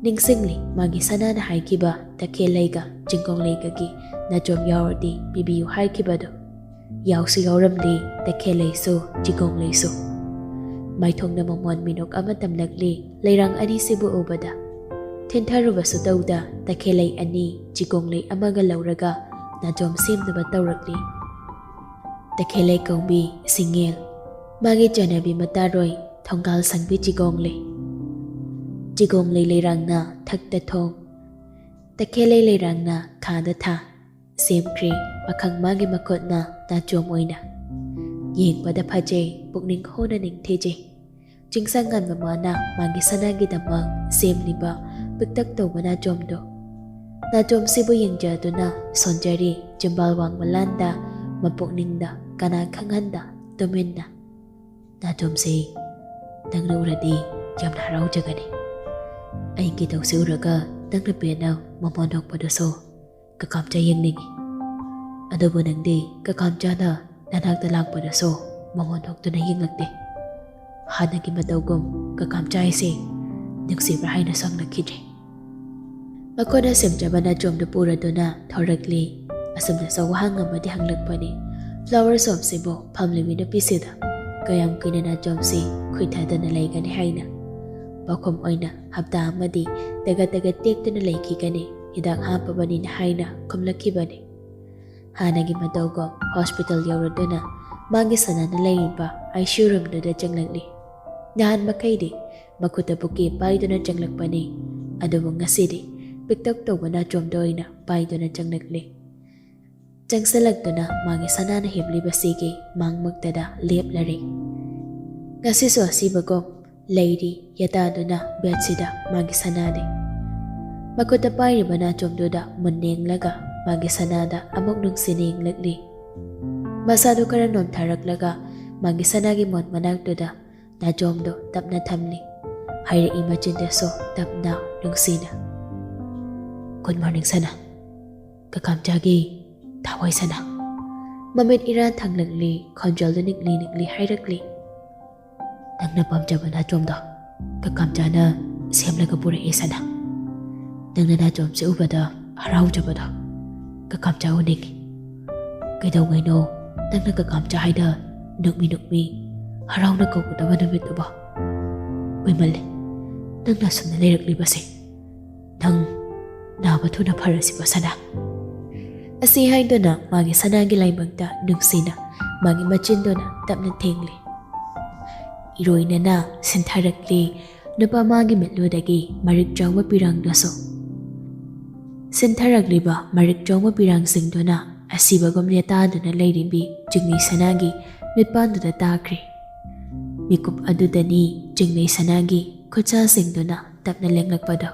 ꯅꯤꯡꯁꯤꯡꯂꯤ ꯃꯥꯒꯤ ꯁꯅꯥꯅ ꯍꯥꯏꯈꯤꯕ ꯇꯈꯦꯜ ꯂꯩꯒ ꯆꯤꯡꯒꯣꯡ ꯂꯩꯒꯒꯤ ꯅꯥꯆꯣꯝ ꯌꯥꯎꯔꯗꯤ ꯄꯤꯕꯤꯌꯨ ꯍꯥꯏꯈꯤꯕꯗꯨ꯫ ꯌꯥꯎꯁꯨ ꯌꯥꯎꯔꯝꯂꯤ ꯇꯈꯦꯜ ꯂꯩꯁꯨ ꯆꯤꯒꯣꯡ ꯂꯩꯁꯨ꯫ ꯃꯥꯏꯊꯣꯡꯗ ꯃꯃꯣꯟ ꯃꯤꯅꯣꯛ ꯑꯃ ꯇꯝꯂꯛꯂꯤ ꯂꯩꯔꯥꯡ ꯑꯅꯤꯁꯤꯕꯨ ꯎꯕꯗ꯫ ꯊꯤꯟꯊꯔꯨꯕꯁꯨ ꯇꯧꯗ ꯇꯈꯦꯜ ꯂꯩ ꯑꯅꯤ ꯆꯤꯒꯣꯡ ꯂꯩ ꯑꯃꯒ ꯂꯧꯔꯒ ꯅꯥꯆꯣꯝ ꯁꯦꯝꯅꯕ ꯇꯧꯔꯛꯂꯤ꯫ ꯇꯈꯦꯜ ꯂꯩ ꯀꯧꯕꯤ ꯁꯤꯡꯉꯦꯜ, ꯃꯥꯒꯤ ꯆꯠꯅꯕꯤ ꯃꯇꯥꯔꯣꯏ ꯊꯣꯡꯒꯥꯜ ꯁꯪꯕꯤ ꯆꯤꯒꯣꯡ ꯂꯩ꯫ ꯆꯤꯒꯣꯡ ꯂꯩ ꯂꯩꯔꯥꯡꯅ ꯊꯛꯇ ꯊꯣꯡ, ꯇꯈꯦꯜ ꯂꯩ ꯂꯩꯔꯥꯡꯅ ꯈꯥꯗ ꯊꯥ꯫ ꯁꯦꯝꯈ꯭ꯔꯦ ꯄꯥꯈꯪ ꯃꯥꯒꯤ ꯃꯈꯨꯠꯅ ꯅꯥꯆꯣꯝ ꯑꯣꯏꯅ꯫ ꯌꯦꯡꯕꯗ ꯐꯖꯩ, ꯄꯨꯛꯅꯤꯡ ꯍꯨꯅ ꯅꯤꯡꯊꯤꯖꯩ꯫ ꯆꯤꯡꯁꯪ ꯉꯟꯕ ꯃꯥꯅ ꯃꯥꯒꯤ ꯁꯅꯥꯒꯤꯗꯃꯛ ꯁꯦꯝꯂꯤꯕ ꯄꯤꯛꯇꯛ ꯇꯧꯕ ꯅꯥꯆꯣꯝꯗꯣ꯫ ꯅꯥꯆꯣꯝꯁꯤꯕꯨ ꯌꯦꯡꯖꯗꯨꯅ ꯁꯣꯟꯖꯔꯤ ꯆꯤꯝꯕꯥꯜ ꯋꯥꯡꯃ ꯂꯥꯟꯗ, ꯃꯄꯨꯛꯅꯤꯡꯗ ꯀꯅꯥ ꯈꯪꯍꯟꯗ ꯇꯨꯃꯤꯟꯅ꯫ ꯅꯥꯆꯣꯝꯁꯦ ꯅꯪꯅ ꯎꯔꯗꯤ ꯌꯥꯝꯅ ꯍꯔꯥꯎꯖꯒꯅꯤ꯫ ꯑꯩꯒꯤ ꯇꯧꯁꯤ ꯎꯔꯒ ꯅꯪꯅ ꯄꯦꯟꯅ ꯃꯃꯣꯟ ꯅꯣꯛꯄꯗꯨꯁꯨ ꯀꯀꯥꯝꯆꯥ ꯌꯦꯡꯅꯤꯡꯏ꯫ ꯑꯗꯨꯕꯨ ꯅꯪꯗꯤ ꯀꯀꯥꯝꯆꯥꯅ ꯅꯅꯥꯛꯇ ꯂꯥꯛꯄꯗꯁꯨ ꯃꯉꯣꯟ ꯅꯣꯛꯇꯨꯅ ꯌꯦꯡꯂꯛꯇꯦ꯫ ꯍꯥꯟꯅꯒꯤ ꯃꯇꯧꯒꯨꯝ ꯀꯀꯥꯝꯆꯥ ꯍꯥꯏꯁꯦ ꯅꯨꯡꯁꯤꯕ꯭ꯔꯥ ꯍꯥꯏꯅ ꯁꯣꯛꯅꯈꯤꯗ꯭ꯔꯦ꯫ ꯃꯈꯨꯠꯅ ꯁꯦꯝꯖꯕ ꯅꯥꯆꯣꯝꯗꯨ ꯄꯨꯔꯗꯨꯅ ꯊꯣꯔꯛꯂꯤ꯫ ꯑꯁꯨꯝꯅꯁꯨ ꯋꯥꯍꯪ ꯑꯃꯗꯤ ꯍꯪꯂꯛꯄꯅꯤ, flower shopꯁꯤꯕꯨ ꯐꯝꯂꯤꯕꯤ ꯅꯨꯄꯤꯁꯤꯗ ꯀꯌꯥꯝ ꯀꯨꯏꯅ ꯅꯥꯆꯣꯝꯁꯤ ꯈꯨꯏꯊꯗꯅ ꯂꯩꯒꯅꯤ ꯍꯥꯏꯅ? ꯄꯥꯎꯈꯨꯝ ꯑꯣꯏꯅ, ꯍꯞꯇꯥ ꯑꯃꯗꯤ ꯇꯒꯠ ꯇꯒꯠ ꯇꯦꯛꯇꯨꯅ ꯂꯩꯈꯤꯒꯅꯤ, ꯍꯤꯗꯥꯛ ꯍꯥꯞꯄꯕꯅꯤꯅ ꯍꯥꯏꯅ ꯈꯨꯝꯂꯛꯈꯤꯕꯅꯤ꯫ ꯍꯥꯟꯅꯒꯤ ꯃꯇꯧꯒꯨꯝ ꯍꯣꯁꯄꯤꯇꯥꯜ ꯌꯧꯔꯗꯨꯅ ꯃꯥꯒꯤ ꯁꯅꯥꯅ ꯂꯩꯔꯤꯕ ICU roomꯗꯨꯗ ꯆꯪꯂꯛꯂꯤ꯫ ꯅꯍꯥꯟ ꯃꯈꯩꯗꯤ ꯃꯈꯨꯠꯇ ꯕꯨꯀꯦ ꯄꯥꯏꯗꯨꯅ ꯆꯪꯂꯛꯄꯅꯤ, ꯑꯗꯨꯕꯨ ꯉꯁꯤꯗꯤ ꯄꯤꯛꯇꯛ ꯇꯧꯕ ꯅꯥꯆꯣꯝꯗ ꯑꯣꯏꯅ ꯄꯥꯏꯗꯨꯅ ꯆꯪꯂꯛꯂꯤ꯫ ꯆꯪꯁꯤꯜꯂꯛꯇꯨꯅ ꯃꯥꯒꯤ ꯁꯅꯥꯅ ꯍꯤꯞꯂꯤꯕꯁꯤꯒꯤ ꯃꯥꯡꯃꯛꯇꯗ ꯂꯦꯞꯂꯔꯦ꯫ ꯉꯁꯤꯁꯨ ꯑꯁꯤꯕꯒꯨꯝ ꯂꯩꯔꯤ ꯌꯦꯇꯥꯗꯨꯅ ꯕꯦꯗꯁꯤꯗ ꯃꯥꯒꯤ ꯁꯅꯥꯗꯤ꯫ ꯃꯈꯨꯠꯇ ꯄꯥꯏꯔꯤꯕ ꯅꯥꯆꯣꯝꯗꯨꯗ ꯃꯨꯟꯅ ꯌꯦꯡꯂꯒ ꯃꯥꯒꯤ ꯁꯅꯥꯗ ꯑꯃꯨꯛ ꯅꯨꯡꯁꯤꯅ ꯌꯦꯡꯂꯛꯂꯤ꯫ ꯃꯁꯥꯗꯨ ꯈꯔ ꯅꯣꯝꯊꯔꯛꯂꯒ ꯃꯥꯒꯤ ꯁꯅꯥꯒꯤ ꯃꯣꯟ ꯃꯅꯥꯛꯇꯨꯗ ꯅꯥꯆꯣꯝꯗꯨ ꯇꯞꯅ ꯊꯝꯂꯤ꯫ ꯍꯥꯏꯔꯛꯏ ꯃꯆꯤꯟꯗꯁꯨ ꯇꯞꯅ ꯅꯨꯡꯁꯤꯅ, "Good morning ꯁꯅꯥ꯫ ꯀꯀꯥꯝꯆꯥꯒꯤ ꯊꯋꯥꯏ ꯁꯅꯥ꯫" ꯃꯃꯤꯠ ꯏꯔꯥ ꯊꯪꯂꯛꯂꯤ, ꯈꯣꯟꯖꯦꯜꯗꯨ ꯅꯤꯛꯂꯤ ꯅꯤꯛꯂꯤ ꯍꯥꯏꯔꯛꯂꯤ, "ꯅꯪꯅ ꯄꯥꯝꯖꯕ ꯅꯥꯆꯣꯝꯗꯣ ꯀꯀꯥꯝꯆꯥꯅ ꯁꯦꯝꯂꯒ ꯄꯨꯔꯛꯑꯦ ꯁꯅꯥ꯫ ꯅꯪꯅ ꯅꯥꯆꯣꯝꯁꯦ ꯎꯕꯗ ꯍꯔꯥꯎꯖꯕꯗꯣ ꯀꯀꯥꯝꯆꯥ ꯎꯅꯤꯡꯉꯤ꯫ ꯀꯩꯗꯧꯉꯩꯅꯣ ꯅꯪꯅ ꯀꯀꯥꯝꯆꯥ ꯍꯥꯏꯗ ꯅꯨꯛꯃꯤ ꯅꯨꯛꯃꯤ ꯍꯔꯥꯎꯅ ꯀꯧꯒꯗꯕ ꯅꯨꯃꯤꯠꯇꯨꯕꯣ? ꯀꯨꯏꯃꯜꯂꯦ ꯅꯪꯅ ꯑꯁꯨꯝꯅ ꯂꯩꯔꯛꯂꯤꯕꯁꯦ꯫ ꯅꯪ ꯅꯥꯕ ꯊꯨꯅ ꯐꯔꯁꯤꯀꯣ ꯁꯅꯥ꯫" ꯑꯁꯤ ꯍꯥꯏꯗꯨꯅ ꯃꯥꯒꯤ ꯁꯅꯥꯒꯤ ꯂꯥꯏꯕꯛꯇ ꯅꯨꯡꯁꯤꯅ ꯃꯥꯒꯤ ꯃꯆꯤꯟꯗꯨꯅ ꯇꯞꯅ ꯊꯦꯡꯂꯤ꯫ ꯏꯔꯣꯏꯅꯅ ꯁꯤꯟꯊꯔꯛꯂꯤ꯫ ꯅꯨꯄꯥ ꯃꯥꯒꯤ ꯃꯤꯠꯂꯨꯗꯒꯤ ꯃꯔꯤꯛ ꯆꯥꯎꯕ ꯄꯤꯔꯥꯡꯗꯨꯁꯨ꯫ ꯁꯤꯟꯊꯔꯛꯂꯤꯕ ꯃꯔꯤꯛ ꯆꯥꯎꯕ ꯄꯤꯔꯥꯡꯁꯤꯡꯗꯨꯅ ꯑꯁꯤꯕꯒꯨꯝ ꯂꯦꯇꯥꯗꯨꯅ ꯂꯩꯔꯤꯕꯤ ꯆꯤꯡꯂꯩ ꯁꯅꯥꯒꯤ ꯃꯤꯠꯄꯥꯟꯗꯨꯗ ꯇꯥꯈ꯭ꯔꯦ꯫ ꯃꯤꯀꯨꯞ ꯑꯗꯨꯗꯅꯤ ꯆꯤꯡꯂꯩ ꯁꯅꯥꯒꯤ ꯈꯨꯠꯁꯥꯁꯤꯡꯗꯨꯅ ꯇꯞꯅ ꯂꯦꯡꯂꯛꯄꯗꯣ꯫